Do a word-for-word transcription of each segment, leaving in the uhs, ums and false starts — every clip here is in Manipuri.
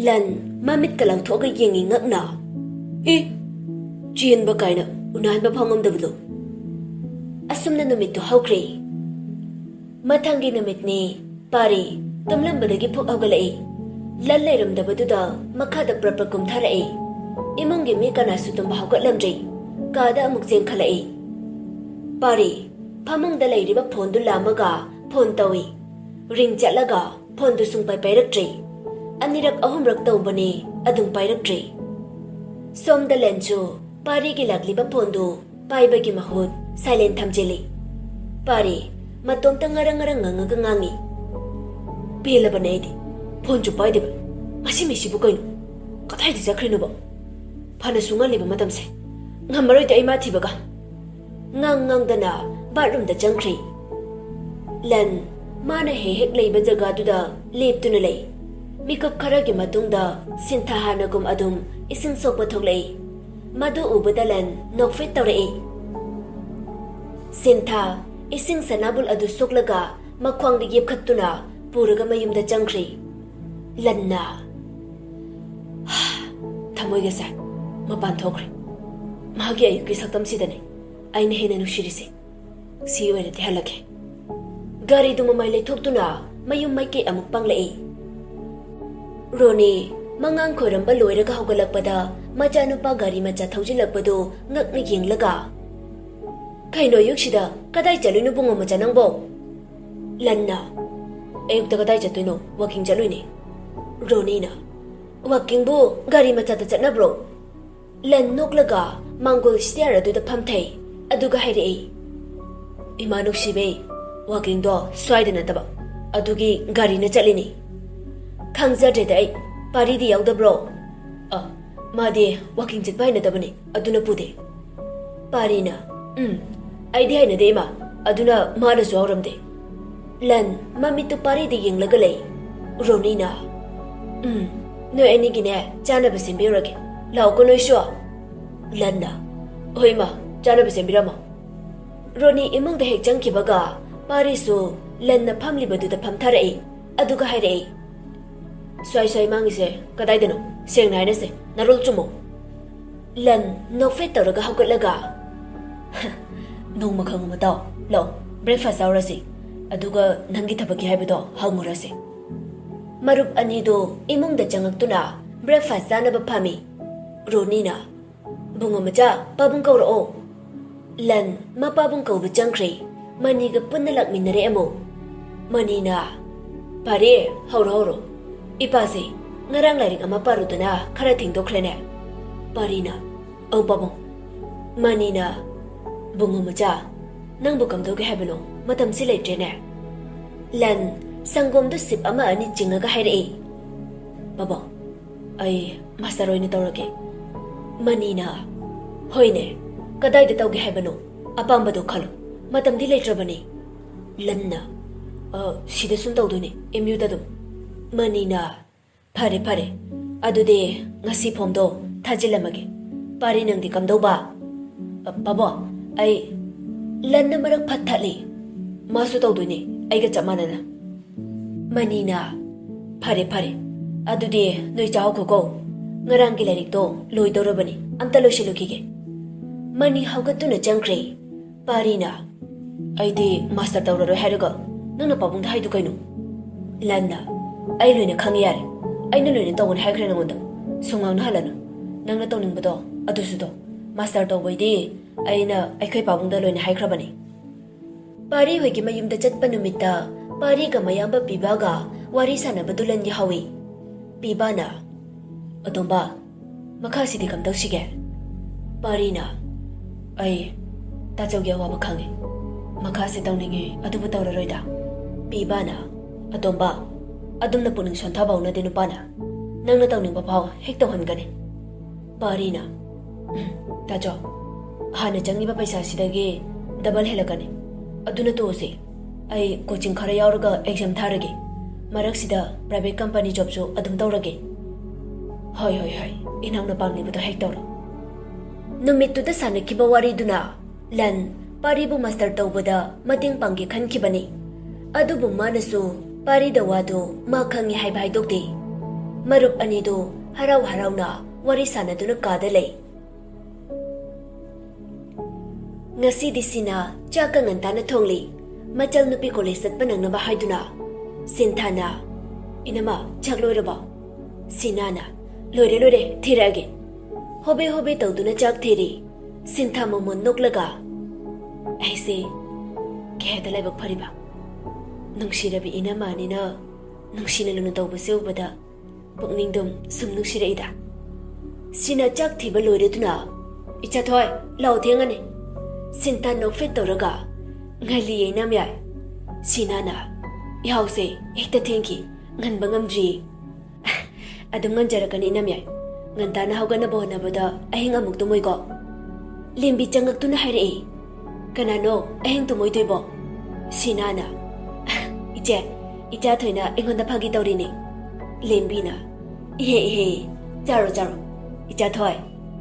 ꯂꯟ ꯃꯃꯤꯠꯀ ꯂꯥꯎꯊꯣꯛꯑꯒ ꯌꯦꯡꯉꯤ ꯉꯛꯅ꯫ "ꯑꯦ, ꯆꯦꯟꯕ ꯀꯥꯏꯅ ꯎꯅꯍꯟꯕ ꯐꯥꯎ ꯉꯝꯗꯕꯗꯣ!" ꯑꯁꯨꯝꯅ ꯅꯨꯃꯤꯠꯇꯨ ꯍꯧꯈ꯭ꯔꯦ꯫ ꯃꯊꯪꯒꯤ ꯅꯨꯃꯤꯠꯅꯤ꯫ ꯄꯥꯔꯤ ꯇꯨꯝꯂꯝꯕꯗꯒꯤ ꯐꯨꯛ ꯍꯧꯒꯠꯂꯛꯏ꯫ ꯂꯟ ꯂꯩꯔꯝꯗꯕꯗꯨꯗ ꯃꯈꯥꯗ ꯄ꯭ꯔꯞ ꯄ꯭ꯔꯞ ꯀꯨꯝꯊꯔꯛꯏ꯫ ꯏꯃꯨꯡꯒꯤ ꯃꯤ ꯀꯅꯥꯁꯨ ꯇꯨꯝꯕ ꯍꯧꯒꯠꯂꯝꯗ꯭ꯔꯤ꯫ ꯀꯥꯗ ꯑꯃꯨꯛ ꯆꯦꯟꯈꯠꯂꯛꯏ꯫ ꯄꯥꯔꯤ ꯐꯃꯨꯡꯗ ꯂꯩꯔꯤꯕ ꯐꯣꯟꯗꯨ ꯂꯥꯝꯃꯒ ꯐꯣꯟ ꯇꯧꯏ꯫ ꯔꯤꯡ ꯆꯠꯂꯒ ꯐꯣꯟꯗꯨ ꯁꯨꯡꯄꯥꯏ ꯄꯥꯏꯔꯛꯇ꯭ꯔꯤ꯫ ꯑꯅꯤꯔꯛ ꯑꯍꯨꯝꯔꯛ ꯇꯧꯕꯅꯤ, ꯑꯗꯨꯝ ꯄꯥꯏꯔꯛꯇ꯭ꯔꯤ꯫ ꯁꯣꯝꯗ ꯂꯟꯁꯨ ꯄꯥꯔꯤꯒꯤ ꯂꯥꯛꯂꯤꯕ ꯐꯣꯟꯗꯨ ꯄꯥꯏꯕꯒꯤ ꯃꯍꯨꯠ ꯁꯥꯏꯂꯦꯟ ꯊꯝꯖꯤꯜꯂꯤ꯫ ꯄꯥꯔꯤ ꯃꯇꯣꯝꯇ ꯉꯔꯪ ꯉꯔꯪ ꯉꯪꯉꯒ ꯉꯥꯡꯉꯤ꯫ "ꯄꯦꯜꯂꯕꯅꯦ ꯑꯩꯗꯤ꯫ ꯐꯣꯟꯁꯨ ꯄꯥꯏꯗꯕ꯫ ꯃꯁꯤ ꯃꯤꯁꯤꯕꯨ ꯀꯩꯅꯣ? ꯀꯗꯥꯏꯗ ꯆꯠꯈ꯭ꯔꯤꯅꯣꯕ? ꯐꯅꯁꯨ ꯉꯜꯂꯤꯕ ꯃꯇꯝꯁꯦ꯫ ꯉꯝꯃꯔꯣꯏꯗ ꯑꯩ ꯃꯥ ꯊꯤꯕꯒ꯫" ꯉꯥꯡ ꯉꯥꯡꯗꯅ ꯕꯥꯠꯔꯨꯝꯗ ꯆꯪꯈ꯭ꯔꯤ꯫ ꯂꯟ ꯃꯥꯅ ꯍꯦꯛ ꯍꯦꯛ ꯂꯩꯕ ꯖꯒꯥꯗꯨꯗ ꯂꯦꯞꯇꯨꯅ ꯂꯩ꯫ ꯃꯤꯀꯨꯞ ꯈꯔꯒꯤ ꯃꯇꯨꯡꯗ ꯁꯤꯟꯊꯥ ꯍꯥꯟꯅꯒꯨꯝ ꯑꯗꯨꯝ ꯏꯁꯤꯡ ꯁꯣꯛꯄ ꯊꯣꯛꯂꯛꯏ꯫ ꯃꯗꯨ ꯎꯕꯗ ꯂꯟ ꯅꯣꯛꯐꯦꯠ ꯇꯧꯔꯛꯏ꯫ ꯁꯤꯟꯊꯥ ꯏꯁꯤꯡ ꯁꯅꯥꯕꯨꯜ ꯑꯗꯨ ꯁꯣꯛꯂꯒ ꯃꯈ꯭ꯋꯥꯡꯗ ꯌꯦꯞꯈꯠꯇꯨꯅ ꯄꯨꯔꯒ ꯃꯌꯨꯝꯗ ꯆꯪꯈ꯭ꯔꯤ꯫ ꯂꯟꯅ ꯊꯃꯣꯏꯒꯁꯦ ꯃꯄꯥꯟ ꯊꯣꯛꯈ꯭ꯔꯦ꯫ ꯃꯍꯥꯛꯀꯤ ꯑꯌꯨꯛꯀꯤ ꯁꯛꯇꯝꯁꯤꯗꯅꯦ ꯑꯩꯅ ꯍꯦꯟꯅ ꯅꯨꯡꯁꯤꯔꯤꯁꯦ꯫ ꯁꯤ ꯑꯣꯏꯔꯗꯤ ꯍꯜꯂꯒꯦ꯫ ꯒꯥꯔꯤꯗꯨ ꯃꯃꯥꯏ ꯂꯩꯊꯣꯛꯇꯨꯅ ꯃꯌꯨꯝ ꯃꯥꯏꯀꯩ ꯑꯃꯨꯛ ꯄꯥꯡꯂꯛꯏ꯫ ꯔꯣꯅꯤ ꯃꯉꯥꯡ ꯈꯣꯏꯔꯝꯕ ꯂꯣꯏꯔꯒ ꯍꯧꯒꯠꯂꯛꯄꯗ ꯃꯆꯥꯅꯨꯄꯥ ꯒꯥꯔꯤ ꯃꯆꯥ ꯊꯧꯖꯤꯜꯂꯛꯄꯗꯨ ꯉꯛꯅ ꯌꯦꯡꯂꯒ, "ꯀꯩꯅꯣ ꯑꯌꯨꯛꯁꯤꯗ ꯀꯗꯥꯏ ꯆꯠꯂꯨꯏꯅꯣ ꯕꯨꯡꯉꯣ ꯃꯆꯥ ꯅꯪꯕꯣ?" ꯂꯟꯅ, "ꯑꯌꯨꯛꯇ ꯀꯗꯥꯏ ꯆꯠꯇꯣꯏꯅꯣ? ꯋꯥꯀꯤꯡ ꯆꯠꯂꯨꯏꯅꯦ꯫" ꯔꯣꯅꯤꯅ, "ꯋꯥꯀꯤꯡꯕꯨ ꯒꯥꯔꯤ ꯃꯆꯥꯗ ꯆꯠꯅꯕ꯭ꯔꯣ?" ꯂꯟ ꯅꯣꯛꯂꯒ ꯃꯥꯡꯒꯣꯜ ꯁ꯭ꯇꯤꯌꯥꯔ ꯑꯗꯨꯗ ꯐꯝꯊꯩ꯫ ꯑꯗꯨꯒ ꯍꯥꯏꯔꯛꯏ, "ꯏꯃꯥ ꯅꯨꯡꯁꯤꯕꯤ, ꯋꯥꯀꯤꯡꯗꯣ ꯁ꯭ꯋꯥꯏꯗ ꯅꯠꯇꯕ, ꯑꯗꯨꯒꯤ ꯒꯥꯔꯤꯅ ꯆꯠꯂꯤꯅꯤ꯫" "ꯈꯪꯖꯗ꯭ꯔꯦꯗ ꯑꯩ, ꯄꯥꯔꯤꯗꯤ ꯌꯥꯎꯗꯕ꯭ꯔꯣ?" "ꯑ, ꯃꯥꯗꯤ ꯋꯥꯀꯤꯡ ꯆꯠꯄ ꯍꯩꯅꯗꯕꯅꯤ, ꯑꯗꯨꯅ ꯄꯨꯗꯦ꯫" ꯄꯥꯔꯤꯅ, "ꯎꯝ, ꯑꯩꯗꯤ ꯍꯩꯅꯗꯦ ꯏꯃꯥ, ꯑꯗꯨꯅ ꯃꯥꯅꯁꯨ ꯌꯥꯎꯔꯝꯗꯦ꯫" ꯂꯟ ꯃꯃꯤꯠꯇꯨ ꯄꯥꯔꯤꯗ ꯌꯦꯡꯂꯒ ꯂꯩ꯫ ꯔꯣꯅꯤꯅ, "ꯎꯝ, ꯅꯣꯏ ꯑꯅꯤꯒꯤꯅꯦ ꯆꯥꯅꯕ ꯁꯦꯝꯕꯤꯔꯨꯔꯒꯦ꯫ ꯂꯥꯛꯑꯣꯀꯣ ꯅꯣꯏꯁꯨ꯫" ꯂꯟꯅ, "ꯍꯣꯏ ꯏꯃꯥ, ꯆꯥꯅꯕ ꯁꯦꯝꯕꯤꯔꯝꯃꯣ꯫" ꯔꯣꯅꯤ ꯏꯃꯨꯡꯗ ꯍꯦꯛ ꯆꯪꯈꯤꯕꯒ ꯄꯥꯔꯤꯁꯨ ꯂꯟꯅ ꯐꯝꯂꯤꯕꯗꯨꯗ ꯐꯝꯊꯔꯛꯏ꯫ ꯑꯗꯨꯒ ꯍꯥꯏꯔꯛꯏ, ꯁ꯭ꯋꯥꯏ ꯁ꯭ꯋꯥꯏ ꯃꯥꯡꯉꯤꯁꯦ ꯀꯗꯥꯏꯗꯅꯣ? ꯁꯦꯡꯅ ꯍꯥꯏꯅꯁꯦ, ꯅꯔꯣꯜ ꯆꯨꯝꯃꯣ꯫ ꯂꯟ ꯅꯣꯛꯐꯦꯠ ꯇꯧꯔꯒ ꯍꯧꯒꯠꯂꯒ, "ꯅꯣꯡꯃ ꯈꯪꯉꯨ ꯃꯇꯥꯎ, ꯂꯥꯛꯑꯣ, ꯕ꯭ꯔꯦꯛꯐꯥꯁ ꯆꯥꯎꯔꯁꯤ, ꯑꯗꯨꯒ ꯅꯪꯒꯤ ꯊꯕꯛꯀꯤ ꯍꯥꯏꯕꯗꯣ ꯍꯪꯉꯨꯔꯁꯤ"꯫ ꯃꯔꯨꯞ ꯑꯅꯤꯗꯨ ꯏꯃꯨꯡꯗ ꯆꯪꯉꯛꯇꯨꯅ ꯕ꯭ꯔꯦꯛꯐꯥꯁ ꯆꯥꯅꯕ ꯐꯝꯃꯤ꯫ ꯔꯣꯅꯤꯅ, "ꯕꯨꯡꯉꯣ ꯃꯆꯥ, ꯄꯥꯕꯨꯡ ꯀꯧꯔꯛꯑꯣ"꯫ ꯂꯟ ꯃꯄꯥꯕꯨꯡ ꯀꯧꯕ ꯆꯪꯈ꯭ꯔꯦ꯫ ꯃꯅꯤꯒ ꯄꯨꯟꯅ ꯂꯥꯛꯃꯤꯟꯅꯔꯦ ꯑꯃꯨꯛ꯫ ꯃꯅꯤꯅ, "ꯐꯔꯦ, ꯍꯧꯔꯣ ꯍꯧꯔꯣ꯫ ꯏꯄꯥꯁꯦ ꯉꯔꯥꯡ ꯂꯥꯏꯔꯤꯛ ꯑꯃ ꯄꯥꯔꯨꯗꯅ ꯈꯔ ꯊꯦꯡꯗꯣꯛꯈ꯭ꯔꯦꯅꯦ"꯫ ꯄꯥꯔꯤꯅ, "ꯑꯧ ꯄꯥꯕꯨꯡ"꯫ ꯃꯅꯤꯅ, "ꯕꯨꯡꯉꯣ ꯃꯆꯥ, ꯅꯪꯕꯨ ꯀꯝꯗꯧꯒꯦ ꯍꯥꯏꯕꯅꯣ? ꯃꯇꯝꯁꯤ ꯂꯩꯇ꯭ꯔꯦꯅꯦ"꯫ ꯂꯟ ꯁꯪꯒꯣꯝꯗꯨ ꯁꯤꯞ ꯑꯃ ꯑꯅꯤ ꯆꯤꯡꯉꯒ ꯍꯥꯏꯔꯛꯏ꯫ "ꯄꯥꯕꯨꯡ, ꯑꯩ ꯃꯥꯁꯇꯔ ꯑꯣꯏꯅ ꯇꯧꯔꯒꯦ"꯫ ꯃꯅꯤꯅ, "ꯍꯣꯏꯅꯦ, ꯀꯗꯥꯏꯗ ꯇꯧꯒꯦ ꯍꯥꯏꯕꯅꯣ? ꯑꯄꯥꯝꯕꯗꯣ ꯈꯜꯂꯣ, ꯃꯇꯝꯗꯤ ꯂꯩꯇ꯭ꯔꯕꯅꯤ"꯫ ꯂꯟꯅ, "ꯑ, ꯁꯤꯗ ꯁꯨꯝ ꯇꯧꯗꯣꯏꯅꯦ, ꯑꯦꯝ ꯌꯨꯗ ꯑꯗꯨꯝ"꯫ ꯃꯅꯤꯅ, "ꯐꯔꯦ, ꯐꯔꯦ, ꯑꯗꯨꯗꯤ ꯉꯁꯤ ꯐꯣꯝꯗꯣ ꯊꯥꯖꯤꯜꯂꯝꯃꯒꯦ꯫ ꯄꯥꯔꯤ, ꯅꯪꯗꯤ ꯀꯝꯗꯧꯕ?" "ꯑ, ꯄꯥꯕꯨꯡ, ꯑꯩ"꯫ ꯂꯟꯅ ꯃꯔꯛ ꯐꯠ ꯊꯠꯂꯤ꯫ "ꯃꯥꯁꯨ ꯇꯧꯗꯣꯏꯅꯦ, ꯑꯩꯒ ꯆꯞ ꯃꯥꯟꯅꯅ"꯫ ꯃꯅꯤꯅ, "ꯐꯔꯦ, ꯐꯔꯦ, ꯑꯗꯨꯗꯤ ꯅꯣꯏ ꯆꯥꯍꯧꯈꯣꯀꯣ꯫ ꯉꯔꯥꯡꯒꯤ ꯂꯥꯏꯔꯤꯛꯇꯣ ꯂꯣꯏꯗꯧꯔꯕꯅꯤ, ꯑꯝꯇ ꯂꯣꯏꯁꯤꯜꯂꯨꯈꯤꯒꯦ"꯫ ꯃꯅꯤ ꯍꯧꯒꯠꯇꯨꯅ ꯆꯪꯈ꯭ꯔꯦ꯫ ꯄꯥꯔꯤꯅ, "ꯑꯩꯗꯤ ꯃꯥꯁꯇꯔ ꯇꯧꯔꯔꯣꯏ ꯍꯥꯏꯔꯒ ꯅꯪꯅ ꯄꯥꯕꯨꯡꯗ ꯍꯥꯏꯗꯨ ꯀꯩꯅꯣ?" ꯂꯟꯅ, "ꯑꯩ ꯂꯣꯏꯅ ꯈꯪꯉꯦ ꯌꯥꯔꯦ꯫ ꯑꯩꯅ ꯂꯣꯏꯅ ꯇꯧꯒꯅꯤ ꯍꯥꯏꯈ꯭ꯔꯦ ꯅꯉꯣꯟꯗ꯫ ꯁꯨꯡꯉꯥꯡꯅ ꯍꯜꯂꯅꯨ꯫ ꯅꯪꯅ ꯇꯧꯅꯤꯡꯕꯗꯣ ꯑꯗꯨꯁꯨ ꯇꯧ꯫ ꯃꯥꯁꯇꯔ ꯇꯧꯕꯩꯗꯤ ꯑꯩꯅ ꯑꯩꯈꯣꯏ ꯄꯥꯕꯨꯡꯗ ꯂꯣꯏꯅ ꯍꯥꯏꯈ꯭ꯔꯕꯅꯤ"꯫ ꯄꯥꯔꯤ ꯍꯣꯏꯒꯤ ꯃꯌꯨꯝꯗ ꯆꯠꯄ ꯅꯨꯃꯤꯠꯇ ꯄꯥꯔꯤꯒ ꯃꯌꯥꯝꯕ ꯄꯤꯕꯥꯒ ꯋꯥꯔꯤ ꯁꯥꯟꯅꯕꯗꯨ ꯂꯟ ꯌꯥꯍꯧꯏ꯫ ꯄꯤꯕꯥꯅ, "ꯑꯇꯣꯝꯕ, ꯃꯈꯥꯁꯤꯗꯤ ꯀꯝꯗꯧꯁꯤꯒꯦ?" ꯄꯥꯔꯤꯅ, "ꯑꯩ ꯇꯥꯆꯧꯒꯤ ꯑꯋꯥꯕ ꯈꯪꯉꯤ꯫ ꯃꯈꯥꯁꯦ ꯇꯧꯅꯤꯡꯉꯤ, ꯑꯗꯨꯕꯨ ꯇꯧꯔꯔꯣꯏꯗ"꯫ ꯄꯤꯕꯥꯅ, "ꯑꯇꯣꯝꯕ, ꯑꯗꯨꯝꯅ ꯄꯨꯛꯅꯤꯡ ꯁꯣꯟꯊꯕ ꯍꯧꯅꯗꯦ ꯅꯨꯄꯥꯅ꯫ ꯅꯪꯅ ꯇꯧꯅꯤꯡꯕ ꯐꯥꯎ ꯍꯦꯛ ꯇꯧꯍꯟꯒꯅꯤ"꯫ ꯄꯥꯔꯤꯅ, "ꯎꯝ, ꯇꯥꯆꯧ, ꯍꯥꯟꯅ ꯆꯪꯉꯤꯕ ꯄꯩꯁꯥꯁꯤꯗꯒꯤ ꯗꯕꯜ ꯍꯦꯜꯂꯛꯀꯅꯤ꯫ ꯑꯗꯨꯅ ꯇꯣꯛꯑꯁꯤ꯫ ꯑꯩ ꯀꯣꯆꯤꯡ ꯈꯔ ꯌꯥꯎꯔꯒ ꯑꯦꯛꯖꯥꯝ ꯊꯥꯔꯒꯦ꯫ ꯃꯔꯛꯁꯤꯗ ꯄ꯭ꯔꯥꯏꯚꯦꯠ ꯀꯝꯄꯅꯤ ꯖꯣꯕꯁꯨ ꯑꯗꯨꯝ ꯇꯧꯔꯒꯦ"꯫ "ꯍꯣꯏ, ꯍꯣꯏ, ꯍꯣꯏ, ꯏꯅꯥꯎꯅ ꯄꯥꯝꯂꯤꯕꯗꯣ ꯍꯦꯛ ꯇꯧꯔꯣ"꯫ ꯅꯨꯃꯤꯠꯇꯨꯗ ꯁꯥꯟꯅꯈꯤꯕ ꯋꯥꯔꯤꯗꯨꯅ ꯂꯟ ꯄꯥꯔꯤꯕꯨ ꯃꯥꯁꯇꯔ ꯇꯧꯕꯗ ꯃꯇꯦꯡ ꯄꯥꯡꯒꯦ ꯈꯟꯈꯤꯕꯅꯤ꯫ ꯑꯗꯨꯕꯨ ꯃꯥꯅꯁꯨ ꯄꯥꯔꯤꯗ ꯋꯥꯗꯨ ꯃꯥ ꯈꯪꯉꯤ ꯍꯥꯏꯕ ꯍꯥꯏꯗꯣꯛꯇꯦ꯫ ꯃꯔꯨꯞ ꯑꯅꯤꯗꯨ ꯍꯔꯥꯎ ꯍꯔꯥꯎꯅ ꯋꯥꯔꯤ ꯁꯥꯟꯅꯗꯨꯅ ꯀꯥꯗ ꯂꯩ꯫ ꯉꯁꯤꯗꯤ ꯁꯤꯅ ꯆꯥꯛꯀ ꯉꯟꯇꯥꯅ ꯊꯣꯡꯂꯤ꯫ ꯃꯆꯜ ꯅꯨꯄꯤ ꯀꯣꯂꯦꯖ ꯆꯠꯄ ꯅꯪꯅꯕ ꯍꯥꯏꯗꯨꯅ꯫ ꯁꯤꯟꯊꯥꯅ, "ꯏꯅꯝꯃ, ꯆꯥꯛ ꯂꯣꯏꯔꯕꯣ?" ꯁꯤꯅꯥꯅ, "ꯂꯣꯏꯔꯦ, ꯂꯣꯏꯔꯦ, ꯊꯤꯔꯛꯑꯒꯦ"꯫ ꯍꯣꯕꯦ ꯍꯣꯕꯦ ꯇꯧꯗꯨꯅ ꯆꯥꯛ ꯊꯤꯔꯤ꯫ ꯁꯤꯟꯊꯥ ꯃꯃꯣꯟ ꯅꯣꯛꯂꯒ, "ꯑꯩꯁꯦ ꯀꯩ ꯍꯥꯏꯗ ꯂꯥꯏꯕꯛ ꯐꯔꯤꯕ? ꯅꯨꯡꯁꯤꯔꯕꯤ ꯏꯅꯝꯃ ꯑꯅꯤꯅ ꯅꯨꯡꯁꯤꯅ ꯂꯨꯅ ꯇꯧꯕꯁꯦ ꯎꯕꯗ ꯄꯨꯛꯅꯤꯡꯗꯨꯝ ꯁꯨꯝ ꯅꯨꯡꯁꯤꯔꯛꯏꯗ"꯫ ꯁꯤꯅ ꯆꯥꯛ ꯊꯤꯕ ꯂꯣꯏꯔꯗꯨꯅ, "ꯏꯆꯥꯊꯣꯏ, ꯂꯥꯛꯑꯣ, ꯊꯦꯡꯉꯅꯤ"꯫ ꯁꯤꯟꯊꯥ ꯅꯣꯛꯐꯦꯠ ꯇꯧꯔꯒ, "ꯉꯜꯂꯤꯌꯦ ꯏꯅꯝꯌꯥꯏ"꯫ ꯁꯤꯅꯥꯅ, "ꯏꯍꯥꯎꯁꯦ ꯍꯦꯛꯇ ꯊꯦꯡꯈꯤ, ꯉꯟꯕ ꯉꯝꯗ꯭ꯔꯤꯌꯦ"꯫ "ꯑꯗꯨꯝ ꯉꯟꯖꯔꯛꯀꯅꯤ ꯏꯅꯝꯌꯥꯏ꯫ ꯉꯟꯇꯥꯅ ꯍꯧꯒꯠꯅꯕ ꯍꯣꯠꯅꯕꯗ ꯑꯍꯤꯡ ꯑꯃꯨꯛ ꯇꯨꯝꯃꯣꯏꯀꯣ꯫ ꯂꯦꯝꯕꯤ ꯆꯪꯉꯛꯇꯨꯅ ꯍꯥꯏꯔꯛꯏ꯫ "ꯀꯅꯥꯅꯣ ꯑꯍꯤꯡ ꯇꯨꯝꯃꯣꯏꯗꯣꯏꯕꯣ?" ꯁꯤꯅꯥꯅ, "ꯏꯆꯦ, ꯏꯆꯥꯊꯣꯏꯅ ꯑꯩꯉꯣꯟꯗ ꯐꯥꯒꯤ ꯇꯧꯔꯤꯅꯦ"꯫ ꯂꯦꯝꯕꯤꯅ, "ꯏꯍꯦ, ꯏꯍꯦ, ꯆꯥꯔꯣ, ꯆꯥꯔꯣ꯫ ꯏꯆꯥꯊꯣꯏ,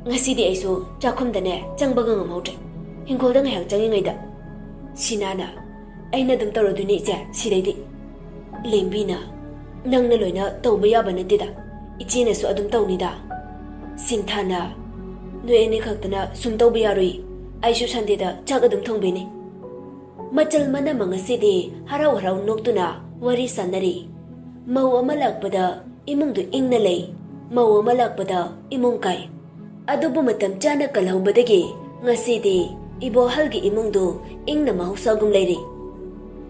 ꯉꯁꯤꯗꯤ ꯑꯩꯁꯨ ꯆꯥꯛꯈꯨꯝꯗꯅꯦ ꯆꯪꯕꯒ ꯉꯝꯍꯧꯗ꯭ꯔꯦ꯫ ꯍꯤꯡꯈꯣꯜꯗ ꯉꯥꯏꯍꯥꯛ ꯆꯪꯉꯤꯉꯩꯗ"꯫ ꯁꯤꯅꯥꯅ, "ꯑꯩꯅ ꯑꯗꯨꯝ ꯇꯧꯔꯗꯣꯏꯅꯦ ꯏꯆꯦ, ꯁꯤꯗꯩꯗꯤ"꯫ ꯂꯦꯝꯕꯤꯅ, "ꯅꯪꯅ ꯂꯣꯏꯅ ꯇꯧꯕ ꯌꯥꯕ ꯅꯠꯇꯦꯗ, ꯏꯆꯦꯅꯁꯨ ꯑꯗꯨꯝ ꯇꯧꯅꯤꯗ"꯫ ꯁꯤꯟꯊꯥꯅ, "ꯅꯣꯏ ꯑꯅꯤ ꯈꯛꯇꯅ ꯁꯨꯝ ꯇꯧꯕ ꯌꯥꯔꯣꯏ, ꯑꯩꯁꯨ ꯁꯟꯗꯦꯗ ꯆꯥꯛ ꯑꯗꯨꯝ ꯊꯣꯡꯕꯤꯅꯤ"꯫ ꯃꯆꯜ ꯃꯅꯝꯃ ꯉꯁꯤꯗꯤ ꯍꯔꯥꯎ ꯍꯔꯥꯎ ꯅꯣꯛꯇꯨꯅ ꯋꯥꯔꯤ ꯁꯥꯟꯅꯔꯤ꯫ ꯃꯧ ꯑꯃ ꯂꯥꯛꯄꯗ ꯏꯃꯨꯡꯗꯨ ꯏꯪꯅ ꯂꯩ, ꯃꯧ ꯑꯃ ꯂꯥꯛꯄꯗ ꯏꯃꯨꯡ ꯀꯥꯏ꯫ ꯑꯗꯨꯕꯨ ꯃꯇꯝ ꯆꯥꯅ ꯀꯜꯍꯧꯕꯗꯒꯤ ꯉꯁꯤꯗꯤ ꯏꯕꯣꯍꯜꯒꯤ ꯏꯃꯨꯡꯗꯨ ꯏꯪꯅ ꯃꯍꯧꯁꯥꯒꯨꯝ ꯂꯩꯔꯤ꯫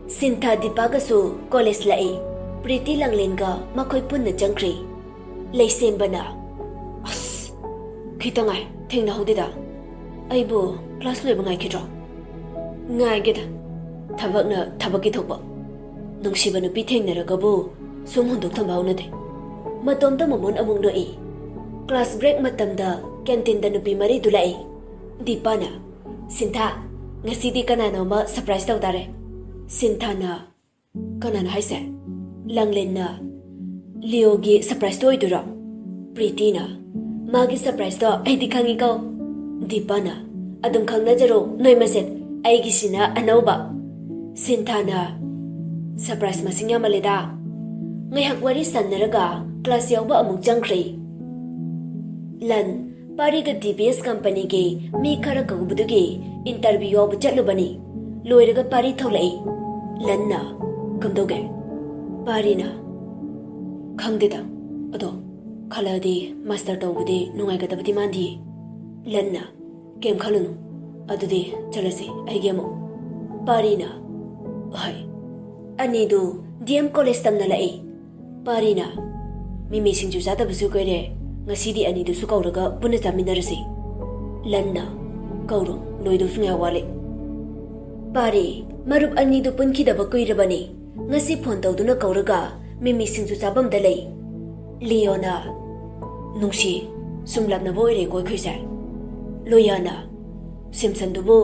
ꯁꯤꯟꯊꯥ ꯗꯤꯄꯥꯒꯁꯨ ꯀꯣꯂꯦꯖ ꯂꯥꯛꯏ꯫ ꯄ꯭ꯔꯤꯇꯤ ꯂꯥꯡꯂꯦꯟꯒ ꯃꯈꯣꯏ ꯄꯨꯟꯅ ꯆꯪꯈ꯭ꯔꯤ꯫ ꯂꯩꯁꯦꯝꯕꯅ, "ꯑꯁ, ꯈꯤꯇ ꯉꯥꯏ, ꯊꯦꯡꯅꯍꯧꯗꯦꯗ꯫ ꯑꯩꯕꯨ ꯀ꯭ꯂꯥꯁ ꯂꯣꯏꯕ ꯉꯥꯏꯈꯤꯗ꯭ꯔꯣ?" "ꯉꯥꯏꯒꯦꯗ, ꯊꯕꯛꯅ ꯊꯕꯛꯀꯤ ꯊꯣꯛꯄ꯫ ꯅꯨꯡꯁꯤꯕ ꯅꯨꯄꯤ ꯊꯦꯡꯅꯔꯒꯕꯨ ꯁꯨꯝ ꯍꯨꯟꯗꯣꯛ ꯊꯝꯕ ꯍꯧꯅꯗꯦ"꯫ ꯃꯇꯣꯝꯇ ꯃꯃꯣꯟ ꯑꯃꯨꯛ ꯅꯣꯛꯏ꯫ ꯀ꯭ꯂꯥꯁ ꯕ꯭ꯔꯦꯛ ꯃꯇꯝꯗ ꯀꯦꯟꯇꯤꯟꯗ ꯅꯨꯄꯤ ꯃꯔꯤꯗꯨ ꯂꯥꯛꯏ꯫ ꯗꯤꯄꯥꯅ, "ꯁꯤꯟꯊꯥ, ꯉꯁꯤꯗꯤ ꯀꯅꯥꯅꯣ ꯑꯃ ꯁꯔꯄ꯭ꯔꯥꯏꯖ ꯇꯧ ꯇꯥꯔꯦ"꯫ ꯁꯤꯟꯊꯥꯅ, "ꯀꯅꯥꯅꯣ ꯍꯥꯏꯁꯦ?" ꯂꯥꯡꯂꯦꯟꯅ, "ꯂꯤꯑꯣꯒꯤ ꯁꯔꯄ꯭ꯔꯥꯏꯖꯇꯣ ꯑꯣꯏꯗꯣꯏꯔꯣ?" ꯄ꯭ꯔꯤꯇꯤꯅ, "ꯃꯥꯒꯤ ꯁꯔꯄ꯭ꯔꯥꯏꯖꯇꯣ ꯑꯩꯗꯤ ꯈꯪꯉꯤꯀꯣ"꯫ ꯗꯤꯄꯥꯅ, "ꯑꯗꯨꯝ ꯈꯪꯅꯖꯔꯣ ꯅꯣꯏ ꯃꯁꯦꯟ, ꯑꯩꯒꯤꯁꯤꯅ ꯑꯅꯧꯕ"꯫ ꯁꯤꯟꯊꯥꯅ, "ꯁꯔꯄ꯭ꯔꯥꯏꯖ ꯃꯁꯤꯡ ꯌꯥꯝꯃꯜꯂꯦꯗ"꯫ ꯉꯥꯏꯍꯥꯛ ꯋꯥꯔꯤ ꯁꯥꯟꯅꯔꯒ ꯀ꯭ꯂꯥꯁ ꯌꯥꯎꯕ ꯑꯃꯨꯛ ꯆꯪꯈ꯭ꯔꯦ꯫ ꯂꯟ, ꯄꯥꯔꯤꯒ ꯗꯤ ꯕꯤ ꯑꯦꯁ ꯀꯝꯄꯅꯤꯒꯤ ꯃꯤ ꯈꯔ ꯀꯧꯕꯗꯨꯒꯤ ꯏꯟꯇꯔꯚ꯭ꯌꯨ ꯌꯥꯎꯕ ꯆꯠꯂꯨꯕꯅꯤ꯫ ꯂꯣꯏꯔꯒ ꯄꯥꯔꯤ ꯊꯣꯛꯂꯛꯏ꯫ ꯂꯟꯅ, "ꯀꯝꯗꯧꯒꯦ?" ꯄꯥꯔꯤꯅ, "ꯈꯪꯗꯦꯗ, ꯑꯗꯣ ꯈꯜꯂꯛꯑꯗꯤ ꯃꯥꯁꯇꯔ ꯇꯧꯕꯗꯤ ꯅꯨꯡꯉꯥꯏꯒꯗꯕꯗꯤ ꯃꯥꯟꯗꯤꯌꯦ꯫" ꯂꯟꯅ, "ꯀꯩꯝ ꯈꯜꯂꯨꯅꯨ, ꯑꯗꯨꯗꯤ ꯆꯠꯂꯁꯤ, ꯑꯩꯒꯤ ꯑꯃꯨꯛ꯫" ꯄꯥꯔꯤꯅ, "ꯍꯣꯏ꯫" ꯑꯅꯤꯗꯨ ꯗꯤ ꯑꯦꯝ ꯀꯣꯂꯦꯖ ꯇꯝꯅ ꯂꯥꯛꯏ꯫ ꯄꯥꯔꯤꯅ, "ꯃꯤꯃꯤ ꯁꯤꯡꯖꯨ ꯆꯥꯗꯕꯁꯨ ꯀꯨꯏꯔꯦ, ꯉꯁꯤꯗꯤ ꯑꯅꯤꯗꯨꯁꯨ ꯀꯧꯔꯒ ꯄꯨꯟꯅ ꯆꯥꯃꯤꯟꯅꯔꯁꯤ꯫" ꯂꯟꯅ, "ꯀꯧꯔꯣ, ꯂꯣꯏꯗꯧꯁꯨ ꯉꯥꯏꯍꯥꯛ ꯋꯥꯠꯂꯤ꯫" ꯄꯥꯔꯤ, ꯃꯔꯨꯞ ꯑꯅꯤꯗꯨ ꯄꯨꯟꯈꯤꯗꯕ ꯀꯨꯏꯔꯕꯅꯤ꯫ ꯉꯁꯤ ꯐꯣꯟ ꯇꯧꯗꯨꯅ ꯀꯧꯔꯒ ꯃꯤꯃꯤ ꯁꯤꯡꯖꯨ ꯆꯥꯐꯝꯗ ꯂꯩ꯫ ꯂꯤꯌꯣꯅ, "ꯅꯨꯡꯁꯤ, ꯁꯨꯝ ꯂꯥꯞꯅꯕ ꯑꯣꯏꯔꯦꯀꯣ ꯑꯩꯈꯣꯏꯁꯦ꯫" ꯂꯣꯌꯥꯅ, "ꯁꯤꯝꯁꯟꯗꯨꯕꯨ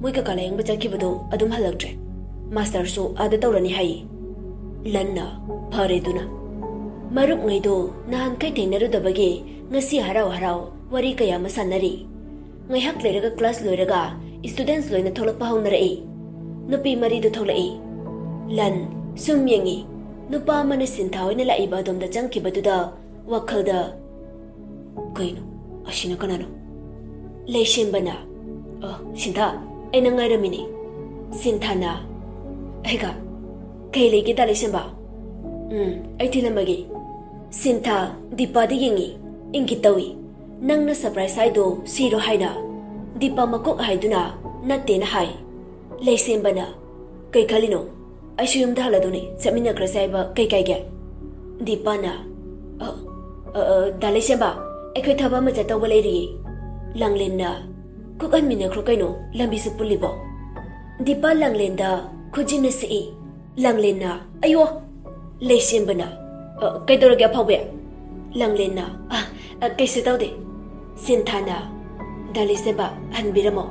ꯃꯣꯏ ꯀꯀꯥ ꯂꯥꯌꯦꯡꯕ ꯆꯠꯈꯤꯕꯗꯣ ꯑꯗꯨꯝ ꯍꯜꯂꯛꯇ꯭ꯔꯦ꯫ ꯃꯥꯁꯇꯔꯁꯨ ꯑꯥꯗ ꯇꯧꯔꯅꯤ ꯍꯥꯏꯌꯦ꯫" ꯂꯟꯅ, "ꯐꯔꯦ ꯑꯗꯨꯅ꯫" ꯃꯔꯨꯞꯉꯩꯗꯣ ꯅꯍꯥꯟꯈꯩ ꯊꯦꯡꯅꯔꯨꯗꯕꯒꯤ ꯉꯁꯤ ꯍꯔꯥꯎ ꯍꯔꯥꯎ ꯋꯥꯔꯤ ꯀꯌꯥ ꯑꯃ ꯁꯥꯟꯅꯔꯤ꯫ ꯉꯥꯏꯍꯥꯛ ꯂꯩꯔꯒ ꯀ꯭ꯂꯥꯁ ꯂꯣꯏꯔꯒ ꯁ꯭ꯇꯨꯗꯦꯟꯠꯁ ꯂꯣꯏꯅ ꯊꯣꯛꯂꯛꯄ ꯍꯧꯅꯔꯛꯏ꯫ ꯅꯨꯄꯤ ꯃꯔꯤꯗꯨ ꯊꯣꯛꯂꯛꯏ꯫ ꯂꯟ ꯁꯨꯝ ꯌꯦꯡꯉꯤ꯫ ꯅꯨꯄꯥ ꯑꯃꯅ ꯁꯤꯟꯊꯥ ꯍꯣꯏꯅ ꯂꯥꯛꯏꯕ ꯑꯗꯣꯝꯗ ꯆꯪꯈꯤꯕꯗꯨꯗ ꯋꯥꯈꯜꯗ, "ꯀꯩꯅꯣ? ꯑꯁꯤꯅ ꯀꯅꯥꯅꯣ?" ꯂꯩꯁꯦꯝꯕꯅ, "ꯑ, ꯁꯤꯟꯊꯥ, ꯑꯩ ꯅꯪ ꯉꯥꯏꯔꯝꯃꯤꯅꯦ꯫" ꯁꯤꯟꯊꯥꯅ, "ꯑꯩꯒ? ꯀꯩ ꯂꯩꯒꯦ, ꯗꯥ ꯂꯩꯁꯦꯝꯕ?" "ꯎꯝ, ꯑꯩ ꯊꯤꯜꯂꯝꯃꯒꯦ꯫" ꯁꯤꯟꯊꯥ ꯗꯤꯄꯥꯗ ꯌꯦꯡꯉꯤ, ꯏꯪꯒꯤꯠ ꯇꯧꯏ꯫ "ꯅꯪꯅ ꯁꯔꯄ꯭ꯔꯥꯏꯖ ꯍꯥꯏꯗꯣ ꯁꯤꯔꯣ ꯍꯥꯏꯅ?" ꯗꯤꯄꯥ ꯃꯀꯣꯛ ꯍꯥꯏꯗꯨꯅ ꯅꯠꯇꯦꯅ ꯍꯥꯏ꯫ ꯂꯩꯁꯦꯝꯕꯅ, "ꯀꯩ ꯈꯜꯂꯤꯅꯣ? ꯑꯩꯁꯨ ꯌꯨꯝꯗ ꯍꯜꯂꯗꯧꯅꯤ, ꯆꯠꯃꯤꯟꯅꯈ꯭ꯔꯁꯦ ꯍꯥꯏꯕ ꯀꯩ ꯀꯥꯏꯒꯦ?" ꯗꯤꯄꯥꯅ, "ꯑ, ꯑ, ꯑ, ꯗꯥ ꯂꯩꯁꯦꯝꯕ, ꯑꯩꯈꯣꯏ ꯊꯕꯛ ꯑꯃ ꯆꯠꯇꯧꯕ ꯂꯩꯔꯤꯌꯦ꯫" ꯂꯥꯡꯂꯦꯟꯅ, "ꯀꯨꯛꯍꯟꯃꯤꯟꯅꯈ꯭ꯔꯣ ꯀꯩꯅꯣ, ꯂꯝꯕꯤꯁꯨ ꯄꯨꯜꯂꯤꯕꯣ?" ꯗꯤꯄꯥ ꯂꯥꯡꯂꯦꯟꯗ ꯈꯨꯖꯤꯟꯅ ꯁꯤꯛꯏ꯫ ꯂꯥꯡꯂꯦꯟꯅ, "ꯑꯌꯣ!" ꯂꯩꯁꯦꯝꯕꯅ, "ꯑ, ꯀꯩꯗꯧꯔꯒꯦ ꯑꯐꯥꯎꯕꯤ?" ꯂꯥꯡꯂꯦꯟꯅ, "ꯑ, ꯑ, ꯀꯩꯁꯨ ꯇꯧꯗꯦ꯫" ꯁꯤꯟꯊꯥꯅ, "ꯗꯥ ꯂꯩꯁꯦꯝꯕ, ꯍꯟꯕꯤꯔꯝꯃꯣ꯫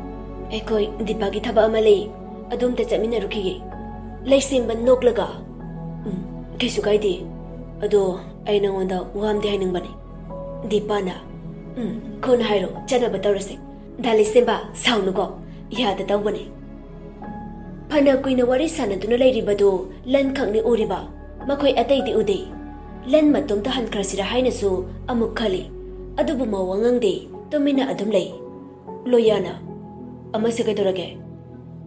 ꯑꯩꯈꯣꯏ ꯗꯤꯄꯥꯒꯤ ꯊꯕꯛ ꯑꯃ ꯂꯩ, ꯑꯗꯨ ꯑꯝꯇ ꯆꯠꯃꯤꯟꯅꯔꯨꯈꯤꯒꯦ꯫" ꯂꯩꯁꯦꯝꯕ ꯅꯣꯛꯂꯒ, "ꯎꯝ, ꯀꯩꯁꯨ ꯀꯥꯏꯗꯦ꯫ ꯑꯗꯣ ꯑꯩ ꯅꯉꯣꯟꯗ ꯋꯥ ꯑꯝꯗꯤ ꯍꯥꯏꯅꯤꯡꯕꯅꯦ꯫" ꯗꯤꯄꯥꯅ, "ꯎꯝ, ꯈꯨꯅ ꯍꯥꯏꯔꯣ, ꯆꯠꯅꯕ ꯇꯧꯔꯁꯦ꯫ ꯗꯥ ꯂꯩꯁꯦꯝꯕ, ꯁꯥꯎꯅꯨꯀꯣ, ꯌꯥꯗ ꯇꯧꯕꯅꯦ꯫" ꯐꯅ ꯀꯨꯏꯅ ꯋꯥꯔꯤ ꯁꯥꯟꯅꯗꯨꯅ ꯂꯩꯔꯤꯕꯗꯨ ꯂꯟꯈꯛꯅꯤ ꯎꯔꯤꯕ, ꯃꯈꯣꯏ ꯑꯇꯩꯗꯤ ꯎꯗꯦ꯫ ꯂꯟ ꯃꯇꯣꯝꯇ ꯍꯟꯈ꯭ꯔꯁꯤꯔꯥ ꯍꯥꯏꯅꯁꯨ ꯑꯃꯨꯛ ꯈꯜꯂꯤ꯫ ꯑꯗꯨꯕꯨ ꯃꯧ ꯋꯥ ꯉꯥꯡꯗꯦ, ꯇꯨꯃꯤꯟꯅ ꯑꯗꯨꯝ ꯂꯩ꯫ ꯂꯣꯌꯥꯅ, "ꯑꯃꯁꯦ ꯀꯩꯗꯧꯔꯒꯦ?"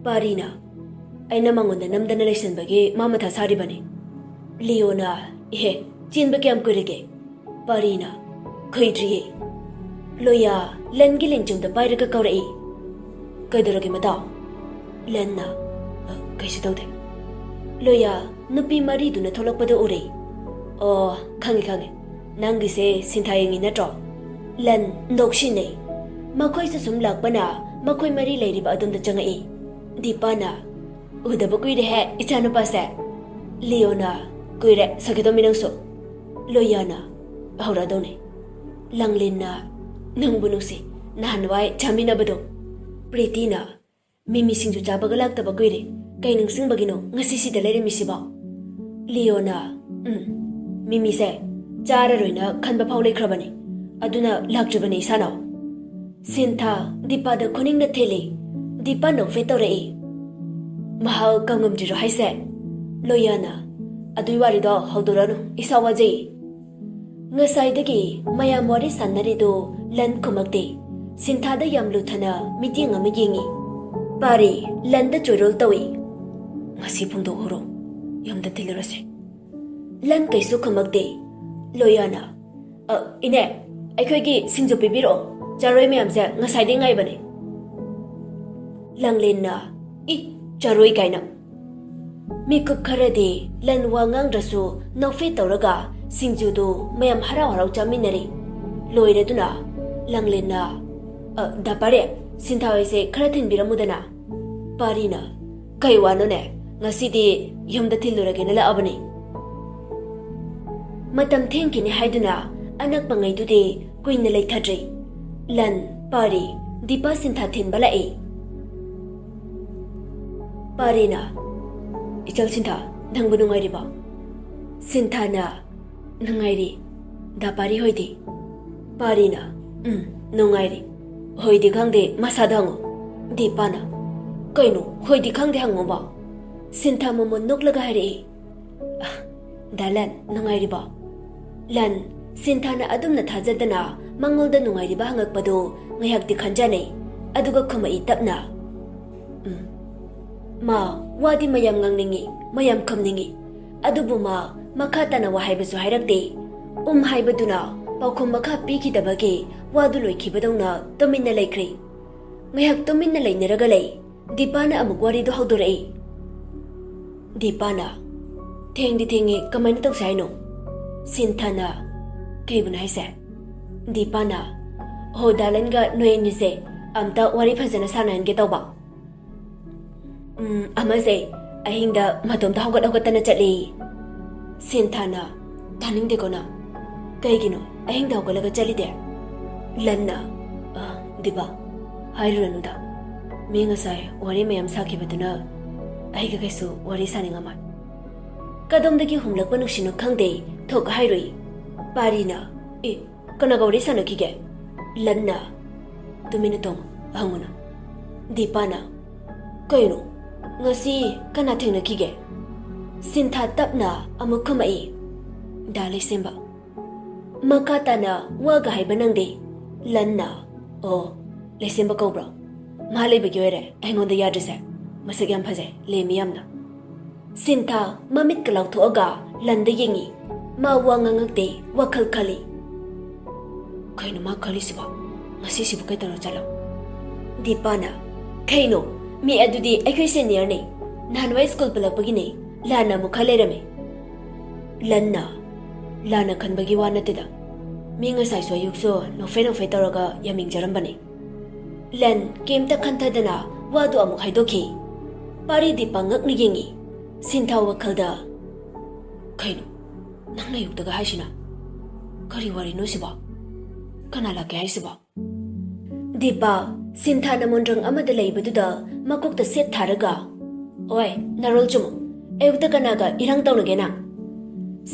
ꯄꯥꯔꯤꯅ, "ꯑꯩꯅ ꯃꯉꯣꯟꯗ ꯅꯝꯗꯅ ꯂꯩꯁꯟꯕꯒꯤ ꯃꯥ ꯃꯊꯥ ꯁꯥꯔꯤꯕꯅꯤ꯫" ꯂꯤꯌꯣꯅ, "ꯏꯍꯦ, ꯆꯦꯟꯕ ꯀꯌꯥꯝ ꯀꯨꯏꯔꯒꯦ?" ꯄꯥꯔꯤꯅ, "ꯀꯨꯏꯗ꯭ꯔꯤꯌꯦ꯫" ꯂꯣꯌꯥ, ꯂꯟꯒꯤ ꯂꯦꯡꯖꯨꯝꯗ ꯄꯥꯏꯔꯒ ꯀꯧꯔꯛꯏ꯫ "ꯀꯩꯗꯧꯔꯒꯦ ꯃꯇꯥꯎ?" ꯂꯟꯅ, "ꯑ, ꯀꯩꯁꯨ ꯇꯧꯗꯦ꯫" ꯂꯣꯌꯥ, ꯅꯨꯄꯤ ꯃꯔꯤꯗꯨꯅ ꯊꯣꯛꯂꯛꯄꯗꯨ ꯎꯔꯦ꯫ "ꯑꯣ, ꯈꯪꯉꯦ, ꯈꯪꯉꯦ꯫ ꯅꯪꯒꯤꯁꯦ ꯁꯤꯟꯊꯥ ꯌꯦꯡꯉꯤ ꯅꯠꯇ꯭ꯔꯣ?" ꯂꯟ ꯅꯣꯛꯁꯤꯟꯅꯩ꯫ ꯃꯈꯣꯏꯁꯨ ꯁꯨꯝ ꯂꯥꯛꯄꯅ ꯃꯈꯣꯏ ꯃꯔꯤ ꯂꯩꯔꯤꯕ ꯑꯗꯣꯝꯗ ꯆꯪꯉꯛꯏ꯫ ꯗꯤꯄꯥꯅ, "ꯎꯗꯕ ꯀꯨꯏꯔꯦꯍꯦ, ꯏꯆꯥꯅꯨꯄꯥꯁꯦ꯫" ꯂꯤꯌꯣꯅ, "ꯀꯨꯏꯔꯦ, ꯁꯈꯤꯇꯣꯝꯕꯤ ꯅꯪꯁꯨ꯫" ꯂꯣꯌꯥꯅ, "ꯍꯧꯔꯛꯑꯗꯧꯅꯦ꯫" ꯂꯥꯡꯂꯦꯟꯅ, "ꯅꯪꯕꯨ ꯅꯨꯡꯁꯤ, ꯅꯍꯥꯟꯋꯥꯏ ꯆꯥꯃꯤꯟꯅꯕꯗꯣ꯫" ꯄ꯭ꯔꯤꯇꯤꯅ, "ꯃꯤꯃꯤ ꯁꯤꯡꯖꯨ ꯆꯥꯕꯒ ꯂꯥꯛꯇꯕ ꯀꯨꯏꯔꯦ꯫ ꯀꯩ ꯅꯤꯡꯁꯤꯡꯕꯒꯤꯅꯣ ꯉꯁꯤ ꯁꯤꯗ ꯂꯩꯔꯝꯃꯤꯁꯤꯕꯣ?" ꯂꯤꯌꯣꯅ, "ꯎꯝ, ꯃꯤꯃꯤꯁꯦ ꯆꯥꯔꯔꯣꯏꯅ ꯈꯟꯕ ꯐꯥꯎ ꯂꯩꯈ꯭ꯔꯕꯅꯤ꯫ ꯑꯗꯨꯅ ꯂꯥꯛꯇ꯭ꯔꯤꯕꯅꯤ ꯏꯁꯥꯅ꯫" ꯁꯤꯟꯊꯥ ꯗꯤꯄꯥꯗ ꯈꯨꯅꯤꯡꯅ ꯊꯤꯜꯂꯤ꯫ ꯗꯤꯄꯥ ꯅꯣꯛꯐꯦꯠ ꯇꯧꯔꯛꯏ꯫ "ꯃꯍꯥꯛ ꯀꯪꯉꯝꯗ꯭ꯔꯤꯔꯣ ꯍꯥꯏꯁꯦ?" ꯂꯣꯌꯥꯅ, "ꯑꯗꯨꯏ ꯋꯥꯔꯤꯗꯣ ꯍꯧꯗꯣꯔꯛꯑꯅꯨ, ꯏꯁꯥ ꯋꯥꯖꯩ꯫" ꯉꯁꯥꯏꯗꯒꯤ ꯃꯌꯥꯝ ꯋꯥꯔꯤ ꯁꯥꯟꯅꯔꯤꯗꯨ ꯂꯟ ꯈꯨꯝꯃꯛꯇꯦ꯫ ꯁꯤꯟꯊꯥꯗ ꯌꯥꯝ ꯂꯨꯊꯅ ꯃꯤꯠꯌꯦꯡ ꯑꯃ ꯌꯦꯡꯉꯤ꯫ ꯄꯥꯔꯤ ꯂꯟꯗ ꯆꯣꯏꯔꯣꯜ ꯇꯧꯏ꯫ "ꯉꯁꯤ ꯐꯣꯡꯗꯣꯛꯍꯧꯔꯣ, ꯌꯨꯝꯗ ꯊꯤꯜꯂꯨꯔꯁꯦ꯫" ꯂꯟ ꯀꯩꯁꯨ ꯈꯨꯝꯃꯛꯇꯦ꯫ ꯂꯣꯌꯥꯅ, "ꯑ, ꯏꯅꯦ, ꯑꯩꯈꯣꯏꯒꯤ ꯁꯤꯡꯖꯨ ꯄꯤꯕꯤꯔꯛꯑꯣ꯫ ꯆꯥꯔꯣꯏ ꯃꯌꯥꯝꯁꯦ ꯉꯁꯥꯏꯗꯩ ꯉꯥꯏꯕꯅꯦ꯫" ꯂꯥꯡꯂꯦꯟꯅ, "ꯏ, ꯆꯥꯔꯣꯏ ꯀꯥꯏꯅ꯫" ꯃꯤꯀꯨꯞ ꯈꯔꯗꯤ ꯂꯟ ꯋꯥ ꯉꯥꯡꯗ꯭ꯔꯁꯨ ꯅꯣꯛꯐꯦꯠ ꯇꯧꯔꯒ ꯁꯤꯡꯖꯨꯗꯨ ꯃꯌꯥꯝ ꯍꯔꯥꯎ ꯍꯔꯥꯎ ꯆꯥꯃꯤꯟꯅꯔꯤ꯫ ꯂꯣꯏꯔꯗꯨꯅ ꯂꯥꯡꯂꯦꯟꯅ, "ꯑ, ꯗꯥ ꯄꯥꯔꯦ, ꯁꯤꯟꯊꯥ ꯍꯣꯏꯁꯦ ꯈꯔ ꯊꯤꯟꯕꯤꯔꯝꯃꯨꯗꯅ꯫" ꯄꯥꯔꯤꯅ, "ꯀꯩ ꯋꯥꯅꯣꯅꯦ? ꯉꯁꯤꯗꯤ ꯌꯨꯝꯗ ꯊꯤꯜꯂꯨꯔꯒꯦꯅ ꯂꯥꯛꯑꯕꯅꯤ꯫" ꯃꯇꯝ ꯊꯦꯡꯈꯤꯅꯤ ꯍꯥꯏꯗꯨꯅ ꯑꯅꯛꯄꯉꯩꯗꯨꯗꯤ ꯀꯨꯏꯅ ꯂꯩꯊꯗ꯭ꯔꯤ꯫ ꯂꯟ, ꯄꯥꯔꯤ, ꯗꯤꯄꯥ ꯁꯤꯟꯊꯥ ꯊꯤꯟꯕ ꯂꯥꯛꯏ꯫ ꯄꯥꯔꯤꯅ, "ꯏꯆꯜ ꯁꯤꯟꯊꯥ, ꯅꯪꯕꯨ ꯅꯨꯡꯉꯥꯏꯔꯤꯕꯣ?" ꯁꯤꯟꯊꯥꯅ, "ꯅꯨꯡꯉꯥꯏꯔꯤ꯫ ꯗꯥ ꯄꯥꯔꯤ ꯍꯣꯏꯗꯤ?" ꯄꯥꯔꯤꯅ, "ꯎꯝ, ꯅꯨꯡꯉꯥꯏꯔꯤ꯫ ꯍꯣꯏꯗꯤ ꯈꯪꯗꯦ, ꯃꯁꯥꯗ ꯍꯪꯉꯨ꯫" ꯗꯤꯄꯥꯅ, "ꯀꯩꯅꯣ, ꯍꯣꯏꯗꯤ ꯈꯪꯗꯦ ꯍꯪꯉꯣꯕꯣ?" ꯁꯤꯟꯊꯥ ꯃꯃꯣꯟ ꯅꯣꯛꯂꯒ ꯍꯥꯏꯔꯛꯏ꯫ "ꯑ, ꯗꯥ ꯂꯟ, ꯅꯨꯡꯉꯥꯏꯔꯤꯕꯣ?" ꯂꯟ, ꯁꯤꯟꯊꯥꯅ ꯑꯗꯨꯝꯅ ꯊꯥꯖꯗꯅ ꯃꯉꯣꯟꯗ ꯅꯨꯡꯉꯥꯏꯔꯤꯕ ꯍꯪꯉꯛꯄꯗꯨ ꯉꯥꯏꯍꯥꯛꯇꯤ ꯈꯟꯖꯅꯩ, ꯑꯗꯨꯒ ꯈꯨꯝꯃꯛꯏ ꯇꯞꯅ, "ꯎꯝ, ꯃꯥ, ꯋꯥꯗꯤ ꯃꯌꯥꯝ ꯉꯥꯡꯅꯤꯡꯏ, ꯃꯌꯥꯝ ꯈꯨꯝꯅꯤꯡꯏ, ꯑꯗꯨꯕꯨ ꯃꯥ ꯃꯈꯥ ꯇꯥꯅ ꯋꯥ ꯍꯥꯏꯕꯁꯨ ꯍꯥꯏꯔꯛꯇꯦ꯫ ꯎꯝ ꯍꯥꯏꯕꯗꯨꯅ ꯄꯥꯎꯈꯨꯝ ꯃꯈꯥ ꯄꯤꯈꯤꯗꯕꯒꯤ ꯋꯥꯗꯨ ꯂꯣꯏꯈꯤꯕꯗꯧꯅ ꯇꯨꯃꯤꯟꯅ ꯂꯩꯈ꯭ꯔꯦ꯫ ꯉꯥꯏꯍꯥꯛ ꯇꯨꯃꯤꯟꯅ ꯂꯩꯅꯔꯒ ꯂꯩ꯫ ꯗꯤꯄꯥꯅ ꯑꯃꯨꯛ ꯋꯥꯔꯤꯗꯨ ꯍꯧꯗꯣꯔꯛꯏ꯫ ꯗꯤꯄꯥꯅ, "ꯊꯦꯡꯗꯤ ꯊꯦꯡꯉꯦ, ꯀꯃꯥꯏꯅ ꯇꯧꯁꯦ ꯍꯥꯏꯅꯣ?" ꯁꯤꯟꯊꯥꯅ, "ꯀꯩꯕꯨꯅꯣ ꯍꯥꯏꯁꯦ?" ꯗꯤꯄꯥꯅ, "ꯍꯣ, ꯗꯥꯂꯟꯒ ꯅꯣꯏ ꯑꯅꯤꯁꯦ ꯑꯝꯇ ꯋꯥꯔꯤ ꯐꯖꯅ ꯁꯥꯟꯅꯍꯟꯒꯦ ꯇꯧꯕ꯫ ꯎꯝ, ꯑꯃꯁꯦ ꯑꯍꯤꯡꯗ ꯃꯇꯣꯝꯇ ꯍꯧꯒꯠ ꯍꯧꯒꯠꯇꯅ ꯆꯠꯂꯤ꯫" ꯁꯤꯟꯊꯥꯅ, "ꯇꯥꯅꯤꯡꯗꯦꯀꯣ ꯅꯪ꯫ ꯀꯩꯒꯤꯅꯣ ꯑꯍꯤꯡꯗ ꯍꯧꯒꯠꯂꯒ ꯆꯠꯂꯤꯗꯦ?" ꯂꯟꯅ, "ꯑ, ꯗꯤꯄꯥ, ꯍꯥꯏꯔꯨꯔꯅꯨꯗ꯫ ꯃꯤ ꯉꯁꯥꯏ ꯋꯥꯔꯤ ꯃꯌꯥꯝ ꯁꯥꯈꯤꯕꯗꯨꯅ ꯑꯩꯒ ꯀꯩꯁꯨ ꯋꯥꯔꯤ ꯁꯥꯅꯤꯡꯉꯝꯃꯣꯏ꯫ ꯀꯗꯣꯝꯗꯒꯤ ꯍꯨꯝꯂꯛꯄ ꯅꯨꯡꯁꯤꯠꯅꯣ ꯈꯪꯗꯦ, ꯊꯣꯛ ꯍꯥꯏꯔꯨꯏ꯫" ꯄꯥꯔꯤꯅ, "ꯑꯦ, ꯀꯅꯥꯒ ꯋꯥꯔꯤ ꯁꯥꯟꯅꯈꯤꯒꯦ?" ꯂꯟꯅ, "ꯇꯨꯃꯤꯟꯅ ꯇꯣꯡꯉꯨ, ꯍꯪꯉꯨꯅꯨ꯫" ꯗꯤꯄꯥꯅ, "ꯀꯩꯅꯣ? ꯉꯁꯤ ꯀꯅꯥ ꯊꯦꯡꯅꯈꯤꯒꯦ?" ꯁꯤꯟꯊꯥ ꯇꯞꯅ ꯑꯃꯨꯛ ꯈꯨꯝꯃꯛꯏ꯫ "ꯗꯥ ꯂꯩꯁꯦꯝꯕ꯫" ꯃꯈꯥ ꯇꯥꯅ ꯋꯥꯒ ꯍꯥꯏꯕ ꯅꯪꯗꯦ꯫ ꯂꯟꯅ, "ꯑꯣ, ꯂꯩꯁꯦꯝꯕ ꯀꯧꯕ꯭ꯔꯣ? ꯃꯥ ꯂꯩꯕꯒꯤ ꯑꯣꯏꯔꯦ ꯑꯩꯉꯣꯟꯗ ꯌꯥꯗ꯭ꯔꯤꯁꯦ꯫ ꯃꯁꯛ ꯌꯥꯝ ꯐꯖꯩ, ꯂꯦꯝꯃꯤ ꯌꯥꯝꯅ꯫" ꯁꯤꯟꯊꯥ ꯃꯃꯤꯠꯀ ꯂꯥꯎꯊꯣꯛꯑꯒ ꯂꯟꯗ ꯌꯦꯡꯉꯤ꯫ ꯃꯥ ꯋꯥ ꯉꯥꯡꯉꯛꯇꯦ, ꯋꯥꯈꯜ ꯈꯜꯂꯤ꯫ "ꯀꯩꯅꯣ ꯃꯥ ꯈꯜꯂꯤꯁꯤꯕꯣ? ꯉꯁꯤꯁꯤꯕꯨ ꯀꯩꯗꯧꯔ ꯆꯠꯂꯣ?" ꯗꯤꯄꯥꯅ, "ꯀꯩꯅꯣ? ꯃꯤ ꯑꯗꯨꯗꯤ ꯑꯩꯈꯣꯏ ꯁꯦꯅꯤꯌꯔꯅꯦ꯫ ꯅꯍꯥꯟꯋꯥꯏ ꯁ꯭ꯀꯨꯜ ꯄꯨꯜꯂꯛꯄꯒꯤꯅꯦ꯫ ꯂꯥꯟꯅ ꯑꯃꯨꯛ ꯈꯜ ꯂꯩꯔꯝꯃꯦ꯫" ꯂꯟꯅ, "ꯂꯥꯟꯅ ꯈꯟꯕꯒꯤ ꯋꯥ ꯅꯠꯇꯦꯗ꯫ ꯃꯤ ꯉꯁꯥꯏꯁꯨ ꯑꯌꯨꯛꯁꯨ ꯅꯣꯛꯐꯦ ꯅꯣꯛꯐꯦ ꯇꯧꯔꯒ ꯌꯥꯝ ꯌꯦꯡꯖꯔꯝꯕꯅꯦ꯫" ꯂꯟ ꯀꯩꯝꯇ ꯈꯟꯊꯗꯅ ꯋꯥꯗꯨ ꯑꯃꯨꯛ ꯍꯥꯏꯗꯣꯛꯈꯤ꯫ ꯄꯥꯔꯤ ꯗꯤꯄꯥ ꯉꯛꯅ ꯌꯦꯡꯉꯤ꯫ ꯁꯤꯟꯊꯥ ꯋꯥꯈꯜꯗ, "ꯀꯩꯅꯣ? ꯅꯪꯅ ꯑꯌꯨꯛꯇꯒ ꯍꯥꯏꯁꯤꯅ? ꯀꯔꯤ ꯋꯥꯔꯤꯅꯣ ꯁꯤꯕꯣ? ꯀꯅꯥ ꯂꯥꯛꯀꯦ ꯍꯥꯏꯁꯤꯕꯣ?" ꯗꯤꯄꯥ, ꯁꯤꯟꯊꯥꯅ ꯃꯣꯟꯗ꯭ꯔꯪ ꯑꯃꯗ ꯂꯩꯕꯗꯨꯗ ꯃꯀꯣꯛꯇ ꯁꯦꯠ ꯊꯥꯔꯒ, "ꯑꯣꯏ, ꯅꯔꯣꯜ ꯆꯨꯝꯃꯨ꯫ ꯑꯌꯨꯛꯇ ꯀꯅꯥꯒ ꯏꯔꯥꯡ ꯇꯧꯅꯒꯦ ꯅꯪ?"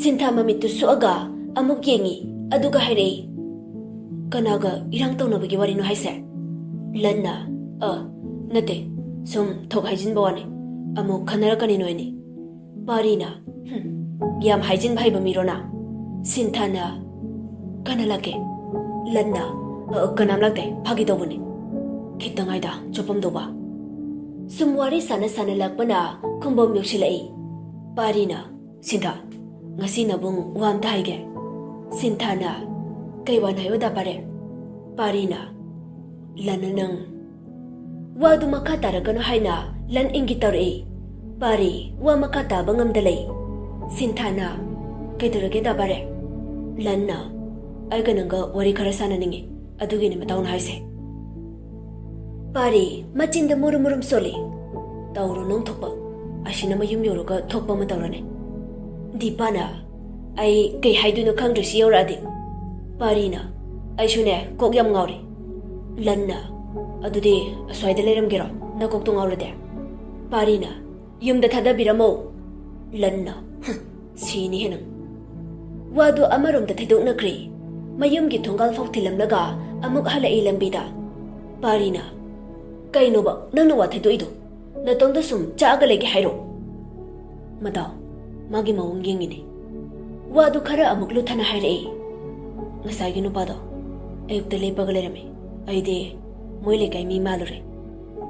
ꯁꯤꯟꯊꯥ ꯃꯃꯤꯠꯇꯨ ꯁꯣꯛꯑꯒ ꯑꯃꯨꯛ ꯌꯦꯡꯉꯤ, ꯑꯗꯨꯒ ꯍꯥꯏꯔꯛꯏ, "ꯀꯅꯥꯒ ꯏꯔꯥꯡ ꯇꯧꯅꯕꯒꯤ ꯋꯥꯔꯤꯅꯣ ꯍꯥꯏꯁꯦ?" ꯂꯟꯅ, "ꯑ, ꯅꯠꯇꯦ, ꯁꯨꯝ ꯊꯣꯛ ꯍꯥꯏꯖꯤꯟꯕ ꯋꯥꯅꯤ꯫ ꯑꯃꯨꯛ ꯈꯟꯅꯔꯛꯀꯅꯤ ꯅꯣꯏꯅꯤ꯫" ꯄꯥꯔꯤꯅ, "ꯍꯨꯝ, ꯌꯥꯝ ꯍꯥꯏꯖꯤꯟꯕ ꯍꯩꯕ ꯃꯤꯔꯣ ꯅꯪ? ꯁꯤꯟꯊꯥꯅ, "ꯀꯅꯥ ꯂꯥꯛꯀꯦ?" ꯂꯟꯅ, "ꯑ, ꯀꯅꯥꯝ ꯂꯥꯛꯇꯦ, ꯐꯥꯒꯤ ꯇꯧꯕꯅꯤ꯫ ꯈꯤꯇꯪ ꯉꯥꯏꯗ, ꯆꯣꯞꯄꯝꯗꯧꯕ꯫" ꯁꯨꯝ ꯋꯥꯔꯤ ꯁꯥꯟꯅ ꯁꯥꯟꯅꯂꯛꯄꯅ ꯈꯨꯝꯕꯝ ꯌꯧꯁꯤꯜꯂꯛꯏ꯫ ꯄꯥꯔꯤꯅ, "ꯁꯤꯟꯊꯥ, ꯉꯁꯤ ꯅꯕꯨꯡ ꯋꯥ ꯑꯝꯇ ꯍꯥꯏꯒꯦ꯫" ꯁꯤꯟꯊꯥꯅ, "ꯀꯩ ꯋꯥꯅꯣ ꯍꯥꯏꯌꯣ ꯗꯥ ꯄꯥꯔꯦ?" ꯄꯥꯔꯤꯅ, "ꯂꯟꯅ ꯅꯪ ꯋꯥꯗꯨ ꯃꯈꯥ ꯇꯥꯔꯛꯀꯅꯨ ꯍꯥꯏꯅ ꯂꯟ ꯏꯪꯒꯤꯠ ꯇꯧꯔꯛꯏ꯫" ꯄꯥꯔꯤ ꯋꯥ ꯃꯈꯥ ꯇꯥꯕ ꯉꯝꯗ ꯂꯩ꯫ ꯁꯤꯟꯊꯥꯅ, "ꯀꯩꯗꯧꯔꯒꯦ ꯗꯥ ꯄꯥꯔꯦ?" ꯂꯟꯅ, "ꯑꯩꯒ ꯅꯪꯒ ꯋꯥꯔꯤ ꯈꯔ ꯁꯥꯟꯅꯅꯤꯡꯉꯤ, ꯑꯗꯨꯒꯤꯅꯤ ꯃꯇꯥꯎꯅ ꯍꯥꯏꯁꯦ꯫" ꯄꯥꯔꯤ ꯃꯆꯤꯟꯗ ꯃꯨꯔꯨꯝ ꯃꯨꯔꯨꯝ ꯁꯣꯜꯂꯤ꯫ "ꯇꯧꯔꯣ ꯅꯪ ꯊꯣꯛꯄ, ꯑꯁꯤꯅ ꯃꯌꯨꯝ ꯌꯧꯔꯒ ꯊꯣꯛꯄ ꯑꯃ ꯇꯧꯔꯅꯤ꯫" ꯗꯤꯄꯥꯅ, "ꯑꯩ ꯀꯩ ꯍꯥꯏꯗꯣꯏꯅꯣ ꯈꯪꯗ꯭ꯔꯦ ꯁꯤ ꯌꯧꯔꯛꯑꯗꯤ꯫" ꯄꯥꯔꯤꯅ, "ꯑꯩꯁꯨꯅꯦ ꯀꯣꯛ ꯌꯥꯝ ꯉꯥꯎꯔꯤ꯫" ꯂꯟꯅ, "ꯑꯗꯨꯗꯤ ꯑꯁ꯭ꯋꯥꯏꯗ ꯂꯩꯔꯝꯒꯦꯔꯣ, ꯅꯀꯣꯛꯇꯣ ꯉꯥꯎꯔꯗꯤ?" ꯄꯥꯔꯤꯅ, "ꯌꯨꯝꯗ ꯊꯥꯗꯕꯤꯔꯝꯃꯣ꯫" ꯂꯟꯅ, "ꯍꯨꯝ, ꯁꯤꯅꯤ ꯍꯦ ꯅꯪ꯫" ꯋꯥꯗꯨ ꯑꯃꯔꯣꯝꯗ ꯊꯩꯗꯣꯛꯅꯈ꯭ꯔꯦ꯫ ꯃꯌꯨꯝꯒꯤ ꯊꯣꯡꯒꯥꯜ ꯐꯥꯎ ꯊꯤꯜꯂꯝꯂꯒ ꯑꯃꯨꯛ ꯍꯜꯂꯛꯏ ꯂꯝꯕꯤꯗ꯫ ꯄꯥꯔꯤꯅ, "ꯀꯩꯅꯣꯕ ꯅꯪꯅ ꯋꯥ ꯊꯩꯗꯣꯛꯏꯗꯣ? ꯅꯇꯣꯝꯗ ꯁꯨꯝ ꯆꯥꯛꯑꯒ ꯂꯩꯒꯦ ꯍꯥꯏꯔꯣ?" ꯃꯇꯥꯎ, ꯃꯥꯒꯤ ꯃꯑꯣꯡ ꯌꯦꯡꯉꯤꯅꯦ꯫ ꯋꯥꯗꯨ ꯈꯔ ꯑꯃꯨꯛ ꯂꯨꯊꯅ ꯍꯥꯏꯔꯛꯏ꯫ "ꯉꯁꯥꯏꯒꯤ ꯅꯨꯄꯥꯗꯣ ꯑꯌꯨꯛꯇ ꯂꯦꯞꯄꯒ ꯂꯩꯔꯝꯃꯤ꯫ ꯑꯩꯗꯤ ꯃꯣꯏ ꯂꯩꯀꯥꯏ ꯃꯤ ꯃꯥꯜꯂꯨꯔꯦ꯫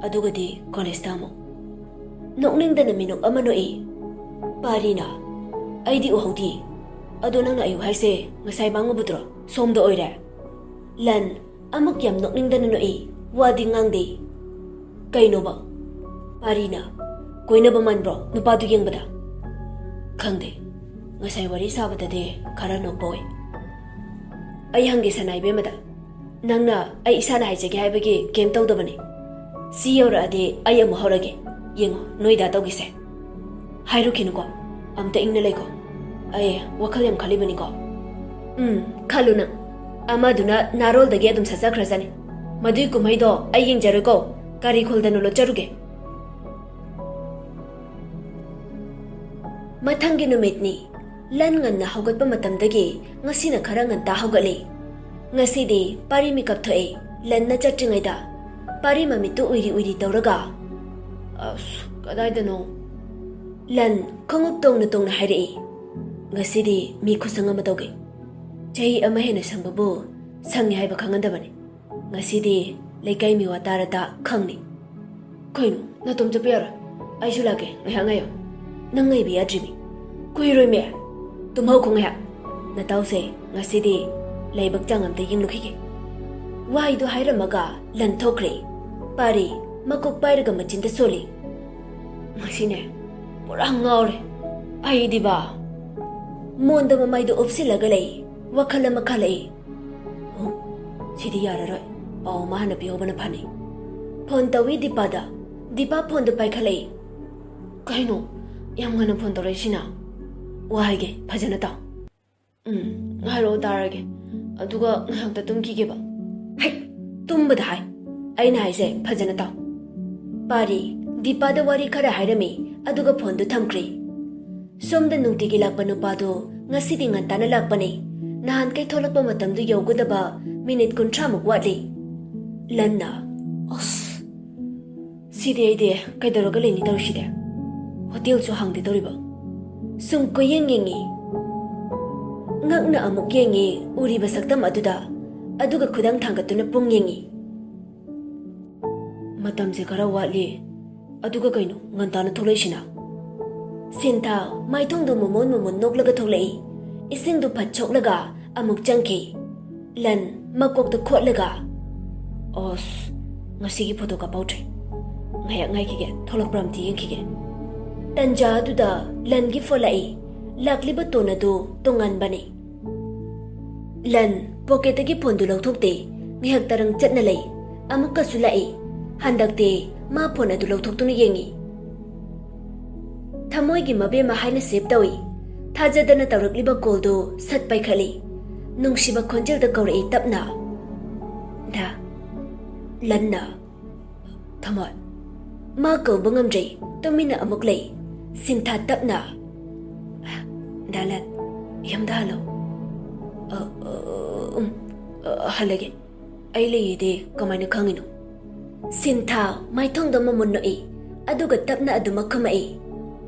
ꯑꯗꯨꯒꯗꯤ ꯀꯣꯂꯦꯖꯇ ꯑꯃꯨꯛ꯫" ꯅꯣꯛꯅꯤꯡꯗꯅ ꯃꯤꯅꯣꯛ ꯑꯃ ꯅꯣꯛꯏ꯫ ꯄꯥꯔꯤꯅ, "ꯑꯩꯗꯤ ꯎꯍꯧꯗꯤ꯫ ꯑꯗꯣ ꯅꯪꯅ ꯑꯌꯨꯛ ꯍꯥꯏꯁꯦ ꯉꯁꯥꯏ ꯃꯥꯡꯉꯨꯕꯗꯨꯔꯣ? ꯁꯣꯝꯗ ꯑꯣꯏꯔꯦ?" ꯂꯟ ꯑꯃꯨꯛ ꯌꯥꯝ ꯅꯣꯛꯅꯤꯡꯗꯅ ꯅꯣꯛꯏ, ꯋꯥꯗꯤ ꯉꯥꯡꯗꯦ꯫ "ꯀꯩꯅꯣꯕ?" ꯄꯥꯔꯤꯅ, "ꯀꯣꯏꯅꯕ ꯃꯥꯟꯕ꯭ꯔꯣ ꯅꯨꯄꯥꯗꯨ ꯌꯦꯡꯕꯗ?" "ꯈꯪꯗꯦ, ꯉꯁꯥꯏ ꯋꯥꯔꯤ ꯁꯥꯕꯗꯗꯤ ꯈꯔ ꯅꯣꯛꯄ ꯑꯣꯏ꯫ ꯑꯩ ꯍꯪꯒꯦ ꯁꯅꯥ ꯏꯕꯦꯝꯃꯗ, ꯅꯪꯅ ꯑꯩ ꯏꯁꯥꯅ ꯍꯥꯏꯖꯒꯦ ꯍꯥꯏꯕꯒꯤ ꯀꯩꯝ ꯇꯧꯗꯕꯅꯤ꯫ ꯁꯤ ꯌꯧꯔꯛꯑꯗꯤ ꯑꯩ ꯑꯃꯨꯛ ꯍꯧꯔꯒꯦ, ꯌꯦꯡꯉꯣ ꯅꯣꯏꯗ ꯇꯧꯈꯤꯁꯦ꯫ ꯍꯥꯏꯔꯨꯈꯤꯅꯨꯀꯣ, ꯑꯝꯇ ꯏꯪꯅ ꯂꯩꯀꯣ꯫ ꯑꯩ ꯋꯥꯈꯜ ꯌꯥꯝ ꯈꯜꯂꯤꯕꯅꯤꯀꯣ꯫" "ꯎꯝ, ꯈꯜꯂꯨ ꯅꯪ꯫ ꯑꯃꯗꯨꯅ ꯅꯥꯔꯣꯜꯗꯒꯤ ꯑꯗꯨꯝ ꯁꯠꯆꯈ꯭ꯔꯖꯅꯤ꯫ ꯃꯗꯨꯏ ꯀꯨꯝꯍꯩꯗꯣ ꯑꯩ ꯌꯦꯡꯖꯔꯣꯏꯀꯣ, ꯀꯔꯤ ꯈꯨꯜꯗꯅꯣ ꯂꯣꯠꯆꯔꯨꯒꯦ꯫" ꯃꯊꯪꯒꯤ ꯅꯨꯃꯤꯠꯅꯤ꯫ ꯂꯟ ꯉꯟꯅ ꯍꯧꯒꯠꯄ ꯃꯇꯝꯗꯒꯤ ꯉꯁꯤꯅ ꯈꯔ ꯉꯟꯇꯥ ꯍꯧꯒꯠꯂꯤ꯫ ꯉꯁꯤꯗꯤ ꯄꯥꯔꯤ ꯃꯤꯀꯞ ꯊꯣꯛꯑꯦ꯫ ꯂꯟꯅ ꯆꯠꯇ꯭ꯔꯤꯉꯩꯗ ꯄꯥꯔꯤ ꯃꯃꯤꯠꯇꯨ ꯎꯏꯔꯤ ꯎꯏꯔꯤ ꯇꯧꯔꯒ, "ꯑꯁ, ꯀꯗꯥꯏꯗꯅꯣ?" ꯂꯟ ꯈꯣꯡꯎꯞ ꯇꯣꯡꯅ ꯇꯣꯡꯅ ꯍꯥꯏꯔꯛꯏ꯫ ꯉꯁꯤꯗꯤ ꯃꯤ ꯈꯨꯁꯪ ꯑꯃ ꯇꯧꯒꯦ꯫ ꯆꯍꯤ ꯑꯃ ꯍꯦꯟꯅ ꯁꯪꯕꯕꯨ ꯁꯪꯉꯦ ꯍꯥꯏꯕ ꯈꯪꯍꯟꯗꯕꯅꯤ꯫ ꯉꯁꯤꯗꯤ ꯂꯩꯀꯥꯏ ꯃꯤꯋꯥ ꯇꯥꯔꯗ ꯈꯪꯅꯤ꯫ ꯀꯩꯅꯣ, ꯅꯥꯇꯣꯝ ꯆꯠꯄ ꯌꯥꯔꯣꯏ꯫ ꯑꯩꯁꯨ ꯂꯥꯛꯀꯦ, ꯉꯥꯏꯍꯥꯛ ꯉꯥꯏꯌꯣ꯫ ꯅꯪ ꯉꯥꯏꯕ ꯌꯥꯗ꯭ꯔꯤꯃꯤ꯫ ꯀꯨꯏꯔꯣꯏꯃꯦ꯫ ꯇꯨꯝꯍꯧꯈꯣ ꯉꯥꯏꯍꯥꯛ꯫ ꯅꯇꯥꯎꯁꯦ ꯉꯁꯤꯗꯤ ꯂꯥꯏꯕꯛ ꯆꯥꯡ ꯑꯝꯇ ꯌꯦꯡꯂꯨꯈꯤꯒꯦ꯫ ꯋꯥꯍꯩꯗꯣ ꯍꯥꯏꯔꯝꯃꯒ ꯂꯟ ꯊꯣꯛꯈ꯭ꯔꯦ꯫ ꯄꯥꯔꯤ ꯃꯀꯣꯛ ꯄꯥꯏꯔꯒ ꯃꯆꯤꯟꯗ ꯁꯣꯜꯂꯤ꯫ ꯃꯁꯤꯅꯦ ꯄꯨꯔꯥ ꯉꯥꯎꯔꯦ꯫ ꯑꯩꯗꯤꯕ ꯃꯣꯟꯗ ꯃꯃꯥꯏꯗꯣ ꯎꯞꯁꯤꯜꯂꯒ ꯂꯩ꯫ ꯋꯥꯈꯜ ꯑꯃ ꯈꯜꯂꯛꯏ꯫ ꯑꯣ, ꯁꯤꯗꯤ ꯌꯥꯔꯔꯣꯏ꯫ ꯄꯥꯎ ꯑꯃ ꯍꯥꯟꯅ ꯄꯤꯍꯧꯕꯅ ꯐꯅꯤ꯫ ꯐꯣꯟ ꯇꯧꯏ ꯗꯤꯄꯥꯗ꯫ ꯗꯤꯄꯥ ꯐꯣꯟꯗꯣ ꯄꯥꯏꯈꯠꯂꯛꯏ꯫ ꯀꯩꯅꯣ, ꯌꯥꯝ ꯉꯟꯅ ꯐꯣꯟ ꯇꯧꯔꯛꯏꯁꯤꯅ? ꯋꯥ ꯍꯥꯏꯒꯦ, ꯐꯖꯅ ꯇꯥꯎ꯫ ꯎꯝ, ꯍꯥꯏꯔꯛꯑꯣ, ꯇꯥꯔꯒꯦ꯫ ꯑꯗꯨꯒ ꯉꯥꯏꯍꯥꯛꯇ ꯇꯨꯝꯈꯤꯒꯦꯕ꯫ ꯍꯩ, ꯇꯨꯝꯕꯗ ꯍꯥꯏ꯫ ꯑꯩꯅ ꯍꯥꯏꯁꯦ ꯐꯖꯅ ꯇꯥꯎ꯫ ꯄꯥꯔꯤ ꯗꯤꯄꯥꯗ ꯋꯥꯔꯤ ꯈꯔ ꯍꯥꯏꯔꯝꯃꯤ, ꯑꯗꯨꯒ ꯐꯣꯟꯗꯨ ꯊꯝꯈ꯭ꯔꯦ꯫ ꯁꯣꯝꯗ ꯅꯨꯡꯇꯤꯒꯤ ꯂꯥꯛꯄ ꯅꯨꯄꯥꯗꯨ ꯉꯁꯤꯗꯤ ꯉꯟꯇꯥꯅ ꯂꯥꯛꯄꯅꯤ꯫ ꯅꯍꯥꯟꯈꯩ ꯊꯣꯛꯂꯛꯄ ꯃꯇꯝꯗꯨ ꯌꯧꯒꯗꯕ ꯃꯤꯅꯤꯠ ꯀꯨꯟꯊ꯭ꯔꯥꯃꯨꯛ ꯋꯥꯠꯂꯤ꯫ ꯂꯟꯅ, ꯑꯁ, ꯁꯤꯗꯤ ꯑꯩꯗꯤ ꯀꯩꯗꯧꯔꯒ ꯂꯩꯅꯤ ꯇꯧꯔꯤꯁꯤꯗꯤ? ꯍꯣꯇꯦꯜꯁꯨ ꯍꯥꯡꯗꯦ ꯇꯧꯔꯤꯕ꯫ ꯁꯨꯝ ꯀꯣꯏꯌꯦꯡ ꯌꯦꯡꯉꯤ꯫ ꯉꯛꯅ ꯑꯃꯨꯛ ꯌꯦꯡꯉꯤ ꯎꯔꯤꯕ ꯁꯛꯇꯝ ꯑꯗꯨꯗ, ꯑꯗꯨꯒ ꯈꯨꯗꯥꯡ ꯊꯥꯡꯒꯠꯇꯨꯅ ꯄꯨꯡ ꯌꯦꯡꯉꯤ꯫ ꯃꯇꯝꯁꯦ ꯈꯔ ꯋꯥꯠꯂꯤ꯫ ꯑꯗꯨꯒ ꯀꯩꯅꯣ, ꯉꯟꯇꯥꯅ ꯊꯣꯛꯂꯛꯏꯁꯤꯅ? ꯁꯤꯟꯊꯥ ꯃꯥꯏꯊꯣꯡꯗꯣ ꯃꯃꯣꯟ ꯃꯃꯣꯟ ꯅꯣꯛꯂꯒ ꯊꯣꯛꯂꯛꯏ꯫ ꯏꯁꯤꯡꯗꯨ ꯐꯠ ꯁꯣꯛꯂꯒ ꯑꯃꯨꯛ ꯆꯪꯈꯤ꯫ ꯂꯟ ꯃꯀꯣꯛꯇ ꯈꯣꯠꯂꯒ, ꯑꯁ, ꯉꯁꯤꯒꯤ ꯐꯣꯇꯣ ꯀꯥꯞꯍꯧꯗ꯭ꯔꯦ꯫ ꯉꯥꯏꯍꯥꯛ ꯉꯥꯏꯈꯤꯒꯦ, ꯊꯣꯛꯂꯛꯄ꯭ꯔꯥ ꯑꯝꯇ ꯌꯦꯡꯈꯤꯒꯦ꯫ ꯇꯟꯖꯥ ꯑꯗꯨꯗ ꯂꯟꯒꯤ ꯐꯣꯟ ꯂꯥꯛꯏ꯫ ꯂꯥꯛꯂꯤꯕ ꯇꯣꯟ ꯑꯗꯨ ꯇꯣꯉꯥꯟꯕꯅꯤ꯫ ꯂꯟ ꯄꯣꯀꯦꯠꯇꯒꯤ ꯐꯣꯟꯗꯨ ꯂꯧꯊꯣꯛꯇꯦ꯫ ꯉꯥꯏꯍꯥꯛ ꯇꯔꯪ ꯆꯠꯅ ꯂꯩ꯫ ꯑꯃꯨꯛꯀꯁꯨ ꯂꯥꯛꯏ꯫ ꯍꯟꯗꯛꯇꯤ ꯃꯥ ꯐꯣꯟ ꯑꯗꯨ ꯂꯧꯊꯣꯛꯇꯨꯅ ꯌꯦꯡꯉꯤ꯫ ꯊꯃꯣꯏꯒꯤ ꯃꯕꯦꯝꯃ ꯍꯥꯏꯅ ꯁꯦꯚ ꯇꯧꯏ꯫ ꯊꯥꯖꯗꯅ ꯇꯧꯔꯛꯂꯤꯕ ꯀꯣꯜꯗꯨ ꯁꯠ ꯄꯥꯏꯈꯠꯂꯤ꯫ ꯅꯨꯡꯁꯤꯕ ꯈꯣꯟꯖꯦꯜꯗ ꯀꯧꯔꯛꯏ ꯇꯞꯅ꯫ ꯗꯥ꯫ ꯂꯟꯅ꯫ ꯊꯃꯣꯏ꯫ ꯃꯥ ꯀꯧꯕ ꯉꯝꯗ꯭ꯔꯦ꯫ ꯇꯨꯃꯤꯟꯅ ꯑꯃꯨꯛ ꯂꯩ꯫ ꯁꯤꯟꯊꯥ ꯇꯞꯅ꯫ ꯗꯥ ꯂꯟ, ꯌꯨꯝꯗ ꯍꯜꯂꯣ꯫ ꯑ, ꯑ, ꯎꯝ, ꯑ, ꯍꯜꯂꯒꯦ꯫ ꯑꯩ ꯂꯩꯌꯦꯗꯤ ꯀꯃꯥꯏꯅ ꯈꯪꯉꯤꯅꯣ? ꯁꯤꯟꯊꯥ ꯃꯥꯏꯊꯣꯡꯗ ꯃꯃꯨꯟ ꯅꯣꯛꯏ, ꯑꯗꯨꯒ ꯇꯞꯅ ꯑꯗꯨꯃꯛ ꯈꯨꯝꯃꯛꯏ꯫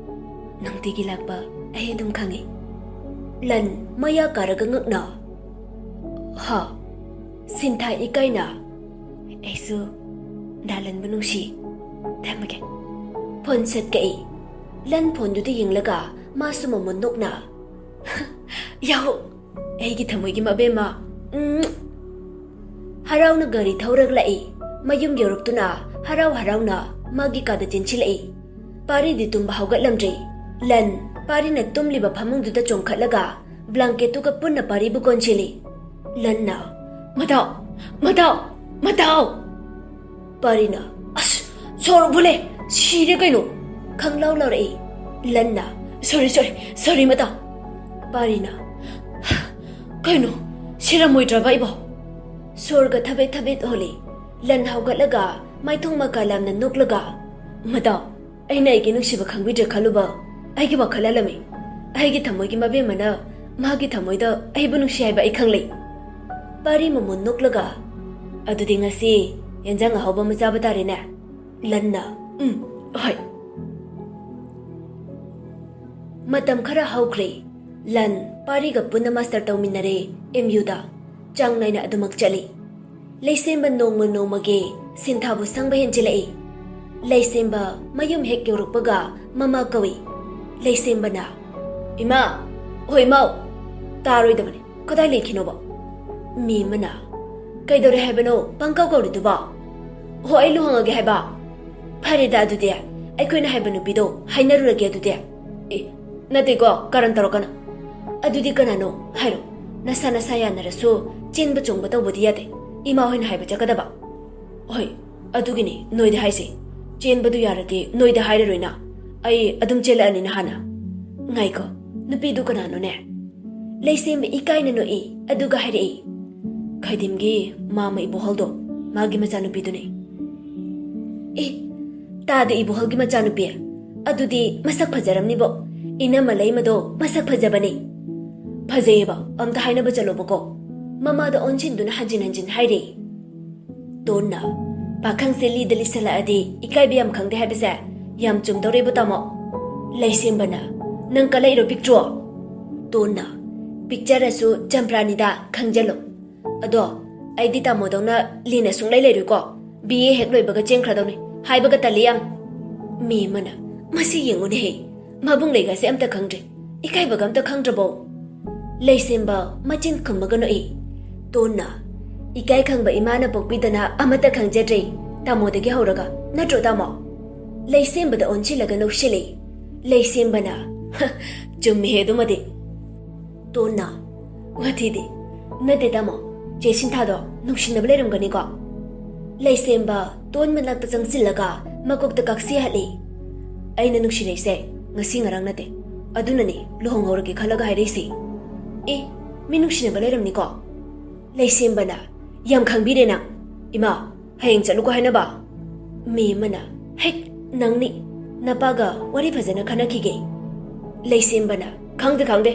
ꯅꯨꯡꯇꯤꯒꯤ ꯂꯥꯛꯄ ꯑꯩ ꯑꯗꯨꯝ ꯈꯪꯉꯤ꯫ ꯂꯟ ꯃꯌꯥ ꯀꯥꯔꯒ ꯉꯛꯅ, "ꯍꯥ?" ꯁꯤꯟꯊꯥ ꯏꯀꯥꯏꯅ, "ꯑꯩꯁꯨ ꯗꯥ ꯂꯟꯕꯨ ꯅꯨꯡꯁꯤ꯫ ꯊꯝꯃꯒꯦ꯫" ꯐꯣꯟ ꯁꯠ ꯀꯛꯏ꯫ ꯂꯟ ꯐꯣꯟꯗꯨꯗ ꯌꯦꯡꯂꯒ ꯃꯥꯁꯨ ꯃꯃꯣꯟ ꯅꯣꯛꯅ, "ꯌꯥꯍꯧ, ꯑꯩꯒꯤ ꯊꯃꯣꯏꯒꯤ ꯃꯕꯦꯝꯃ꯫ ꯎꯝ꯫" ꯍꯔꯥꯎꯅ ꯒꯥꯔꯤ ꯊꯧꯔꯛꯂꯛꯏ꯫ ꯃꯌꯨꯝ ꯌꯧꯔꯛꯇꯨꯅ ꯍꯔꯥꯎ ꯍꯔꯥꯎꯅ ꯃꯥꯒꯤ ꯀꯥꯗ ꯆꯦꯟꯁꯤꯜꯂꯛꯏ꯫ ꯄꯥꯔꯤꯗꯤ ꯇꯨꯝꯕ ꯍꯧꯒꯠꯂꯝꯗ꯭ꯔꯤ꯫ ꯂꯟ ꯄꯥꯔꯤꯅ ꯇꯨꯝꯂꯤꯕ ꯐꯃꯨꯡꯗꯨꯗ ꯆꯣꯡꯈꯠꯂꯒ ꯕ꯭ꯂꯥꯡꯀꯦꯠꯇꯨꯒ ꯄꯨꯟꯅ ꯄꯥꯔꯤꯕꯨ ꯀꯣꯟꯁꯤꯜꯂꯤ꯫ ꯂꯟꯅ, "ꯃꯗꯥꯎ! ꯃꯗꯥꯎ! ꯃꯗꯥꯎ!" ꯄꯥꯔꯤꯅ, "ꯑꯁ, ꯁꯣꯔ ꯐꯨꯜꯂꯦ! ꯁꯤꯔꯦ ꯀꯩꯅꯣ!" ꯈꯪꯂꯥꯎ ꯂꯥꯎꯔꯛꯏ꯫ ꯂꯟꯅ, "ꯁꯣꯔꯤ, ꯁꯣꯔꯤ, ꯁꯣꯔꯤ, ꯃꯗꯥꯎ!" ꯄꯥꯔꯤꯅ, "ꯀꯩꯅꯣ, ꯁꯤꯔꯝꯃꯣꯏꯗ꯭ꯔꯕ ꯑꯩꯕꯣ?" ꯁꯣꯔꯒ ꯊꯕꯦꯠ ꯊꯕꯦꯠ ꯍꯣꯜꯂꯤ꯫ ꯂꯟ ꯍꯧꯒꯠꯂꯒ ꯃꯥꯏꯊꯣꯡ ꯃꯀꯥ ꯂꯥꯝꯅ ꯅꯣꯛꯂꯒ, "ꯃꯗꯥꯎ, ꯑꯩꯅ ꯑꯩꯒꯤ ꯅꯨꯡꯁꯤꯕ ꯈꯪꯕꯤꯗ꯭ꯔꯦ ꯈꯜꯂꯨꯕ ꯑꯩꯒꯤ ꯋꯥꯈꯜ ꯂꯥꯜꯂꯝꯃꯤ꯫ ꯑꯩꯒꯤ ꯊꯃꯣꯏꯒꯤ ꯃꯕꯦꯝꯃꯅ ꯃꯥꯒꯤ ꯊꯃꯣꯏꯗ ꯑꯩꯕꯨ ꯅꯨꯡꯁꯤ ꯍꯥꯏꯕ ꯑꯩ ꯈꯪꯂꯦ꯫" ꯄꯥꯔꯤ ꯃꯃꯣꯟ ꯅꯣꯛꯂꯒ, "ꯑꯗꯨꯗꯤ ꯉꯁꯤ ꯌꯦꯟꯖꯥꯡ ꯑꯍꯥꯎꯕ ꯑꯃ ꯆꯥꯕ ꯇꯥꯔꯦꯅꯦ?" ꯂꯟꯅ, "ꯎꯝ, ꯍꯣꯏ꯫" ꯃꯇꯝ ꯈꯔ ꯍꯧꯈ꯭ꯔꯦ꯫ ꯂꯟ ꯄꯥꯔꯤꯒ ꯄꯨꯟꯅ ꯃꯥꯁꯇꯔ ꯇꯧꯃꯤꯟꯅꯔꯦ ꯑꯦꯝ ꯌꯨꯗ꯫ ꯆꯥꯡ ꯅꯥꯏꯅ ꯑꯗꯨꯃꯛ ꯆꯠꯂꯤ꯫ ꯂꯩꯁꯦꯝꯕ ꯅꯣꯡꯃ ꯅꯣꯡꯃꯒꯤ ꯁꯤꯟꯊꯥꯕꯨ ꯁꯪꯕ ꯍꯦꯟꯖꯤꯜꯂꯛꯏ꯫ ꯂꯩꯁꯦꯝꯕ ꯃꯌꯨꯝ ꯍꯦꯛ ꯌꯧꯔꯛꯄꯒ ꯃꯃꯥ ꯀꯧꯏ꯫ ꯂꯩꯁꯦꯝꯕꯅ, "ꯏꯃꯥ! ꯍꯣꯏ, ꯏꯃꯥꯎ!" ꯇꯥꯔꯣꯏꯗꯕꯅꯤ꯫ ꯀꯗꯥꯏ ꯂꯩꯈꯤꯅꯣꯕ? ꯃꯤ ꯑꯃꯅ, "ꯀꯩꯗꯧꯔꯦ ꯍꯥꯏꯕꯅꯣ ꯄꯪꯀꯧ ꯀꯧꯔꯤꯗꯨꯕꯣ?" "ꯍꯣ, ꯑꯩ ꯂꯨꯍꯣꯡꯉꯒꯦ ꯍꯥꯏꯕ?" "ꯐꯔꯦꯗ ꯑꯗꯨꯗꯤ, ꯑꯩꯈꯣꯏꯅ ꯍꯥꯏꯕ ꯅꯨꯄꯤꯗꯣ ꯍꯥꯏꯅꯔꯨꯔꯒꯦ ꯑꯗꯨꯗꯤ꯫" "ꯑꯦ, ꯅꯠꯇꯦꯀꯣ, ꯀꯔꯟ ꯇꯧꯔꯛꯀꯅꯨ꯫ ꯑꯗꯨꯗꯤ ꯀꯅꯥꯅꯣ ꯍꯥꯏꯔꯣ꯫ ꯅꯁꯥ ꯅꯁꯥ ꯌꯥꯅꯔꯁꯨ ꯆꯦꯟꯕ ꯆꯣꯡꯕ ꯇꯧꯕꯗꯤ ꯌꯥꯗꯦ꯫ ꯏꯃꯥ ꯍꯣꯏꯅ ꯍꯥꯏꯕ ꯆꯠꯀꯗꯕ꯫" "ꯍꯣꯏ, ꯑꯗꯨꯒꯤꯅꯤ ꯅꯣꯏꯗ ꯍꯥꯏꯁꯦ꯫ ꯆꯦꯟꯕꯗꯨ ꯌꯥꯔꯗꯤ ꯅꯣꯏꯗ ꯍꯥꯏꯔꯔꯣꯏꯅ꯫ ꯑꯩ ꯑꯗꯨꯝ ꯆꯦꯜꯂꯛꯑꯅꯤꯅ ꯍꯥꯟꯅ꯫" "ꯉꯥꯏꯈꯣ, ꯅꯨꯄꯤꯗꯨ ꯀꯅꯥꯅꯣꯅꯦ?" ꯂꯩꯁꯦꯝꯕ ꯏꯀꯥꯏꯅ ꯅꯣꯛꯏ, ꯑꯗꯨꯒ ꯍꯥꯏꯔꯛꯏ, "ꯈꯥꯏꯗꯤꯝꯒꯤ ꯃꯥꯝꯃ ꯏꯕꯣꯍꯜꯗꯣ, ꯃꯥꯒꯤ ꯃꯆꯥꯅꯨꯄꯤꯗꯨꯅꯤ꯫" "ꯑꯦ, ꯇꯥꯗ ꯏꯕꯣꯍꯜꯒꯤ ꯃꯆꯥꯅꯨꯄꯤ? ꯑꯗꯨꯗꯤ ꯃꯁꯛ ꯐꯖꯔꯝꯅꯤꯕꯣ꯫ ꯏꯅꯝꯃ ꯂꯩꯃꯗꯣ ꯃꯁꯛ ꯐꯖꯕꯅꯤ꯫" "ꯐꯖꯩꯌꯦꯕ, ꯑꯝꯇ ꯍꯥꯏꯅꯕ ꯆꯠꯂꯣꯕꯀꯣ꯫" ꯃꯃꯥꯗ ꯑꯣꯟꯁꯤꯟꯗꯨꯅ ꯍꯟꯖꯤꯟ ꯍꯟꯖꯤꯟ ꯍꯥꯏꯔꯤ꯫ ꯇꯣꯟꯅ, "ꯄꯥꯈꯪꯁꯦ ꯂꯤꯗ ꯂꯤꯁꯜꯂꯛꯑꯗꯤ ꯏꯀꯥꯏꯕ ꯌꯥꯝ ꯈꯪꯗꯦ ꯍꯥꯏꯕꯁꯦ ꯌꯥꯝ ꯆꯨꯝꯗꯧꯔꯦꯕꯨ ꯇꯥꯃꯣ꯫" ꯂꯩꯁꯦꯝꯕꯅ, "ꯅꯪ ꯀꯜꯂꯛꯏꯔꯣ ꯄꯤꯛꯇ꯭ꯔꯨ?" ꯇꯣꯟꯅ, "ꯄꯤꯛꯆꯔꯁꯨ ꯆꯝꯄ꯭ꯔꯥꯅꯤꯗ, ꯈꯪꯖꯜꯂꯣ꯫ ꯑꯗꯣ ꯑꯩꯗꯤ ꯇꯥꯃꯣꯗꯧꯅ ꯂꯤꯅ ꯁꯨꯡꯂꯩ ꯂꯩꯔꯣꯏꯀꯣ꯫ ꯕꯤ ꯑꯦ ꯍꯦꯛ ꯂꯣꯏꯕꯒ ꯆꯦꯟꯈ꯭ꯔꯗꯧꯅꯤ꯫ ꯍꯥꯏꯕꯒ ꯇꯜꯂꯤ ꯌꯥꯝ꯫" ꯃꯤ ꯑꯃꯅ, "ꯃꯁꯤ ꯌꯦꯡꯉꯨꯅꯦꯍꯦ, ꯃꯕꯨꯡ ꯂꯩꯒꯁꯦ ꯑꯝꯇ ꯈꯪꯗ꯭ꯔꯦ꯫ ꯏꯀꯥꯏꯕꯒ ꯑꯝꯇ ꯈꯪꯗ꯭ꯔꯕꯣ?" ꯂꯩꯁꯦꯝꯕ ꯃꯆꯤꯟ ꯈꯨꯝꯃꯒ ꯅꯣꯛꯏ꯫ ꯇꯣꯟꯅ, "ꯏꯀꯥꯏ ꯈꯪꯕ ꯏꯃꯥꯅ ꯄꯣꯛꯄꯤꯗꯅ ꯑꯃꯠꯇ ꯈꯪꯖꯗ꯭ꯔꯦ, ꯇꯥꯃꯣꯗꯒꯤ ꯍꯧꯔꯒ꯫ ꯅꯠꯇ꯭ꯔꯣ, ꯇꯥꯃꯣ?" ꯂꯩꯁꯦꯝꯕꯗ ꯑꯣꯟꯁꯤꯜꯂꯒ ꯅꯣꯛꯁꯤꯜꯂꯤ꯫ ꯂꯩꯁꯦꯝꯕꯅ, "ꯍ, ꯆꯨꯝꯃꯤꯍꯦ ꯑꯗꯨꯃꯗꯤ꯫" ꯇꯣꯟꯅ, "ꯋꯥꯊꯤꯗꯤ꯫ ꯅꯠꯇꯦ, ꯇꯥꯃꯣ, ꯆꯦ ꯁꯤꯟꯊꯥꯗꯣ ꯅꯨꯡꯁꯤꯅꯕ ꯂꯩꯔꯝꯒꯅꯤꯀꯣ?" ꯂꯩꯁꯦꯝꯕ ꯇꯣꯟ ꯃꯅꯥꯛꯇ ꯆꯪꯁꯤꯜꯂꯒ ꯃꯀꯣꯛꯇ ꯀꯛꯁꯤ ꯍꯠꯂꯤ꯫ "ꯑꯩꯅ ꯅꯨꯡꯁꯤꯔꯛꯏꯁꯦ ꯉꯁꯤ ꯉꯔꯥꯡ ꯅꯠꯇꯦ꯫ ꯑꯗꯨꯅꯅꯦ ꯂꯨꯍꯣꯡꯍꯧꯔꯒꯦ ꯈꯜꯂꯒ ꯍꯥꯏꯔꯛꯏꯁꯦ꯫" "ꯑꯦ, ꯃꯤ ꯅꯨꯡꯁꯤꯅꯕ ꯂꯩꯔꯝꯅꯤꯀꯣ?" ꯂꯩꯁꯦꯝꯕꯅ, "ꯌꯥꯝ ꯈꯪꯕꯤꯔꯦ ꯅꯪ꯫ ꯏꯃꯥ, ꯍꯌꯦꯡ ꯆꯠꯂꯨꯀꯣ ꯍꯥꯏꯅꯕ?" ꯃꯤ ꯑꯃꯅ, "ꯍꯩꯠ, ꯅꯪꯅꯤ꯫ ꯅꯄꯥꯒ ꯋꯥꯔꯤ ꯐꯖꯅ ꯈꯟꯅꯈꯤꯒꯦ꯫" ꯂꯩꯁꯦꯝꯕꯅ, "ꯈꯪꯗꯦ, ꯈꯪꯗꯦ꯫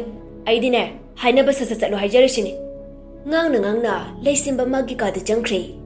ꯑꯩꯗꯤꯅꯦ, ꯍꯥꯏꯅꯕ ꯁꯠ ꯁꯠ ꯆꯠꯂꯣ ꯍꯥꯏꯖꯔꯁꯤꯅꯤ꯫" ꯉꯥꯡꯅ ꯉꯥꯡꯅ ꯂꯩꯁꯦꯝꯕ ꯃꯥꯒꯤ ꯀꯥꯗ ꯆꯪꯈ꯭ꯔꯦ꯫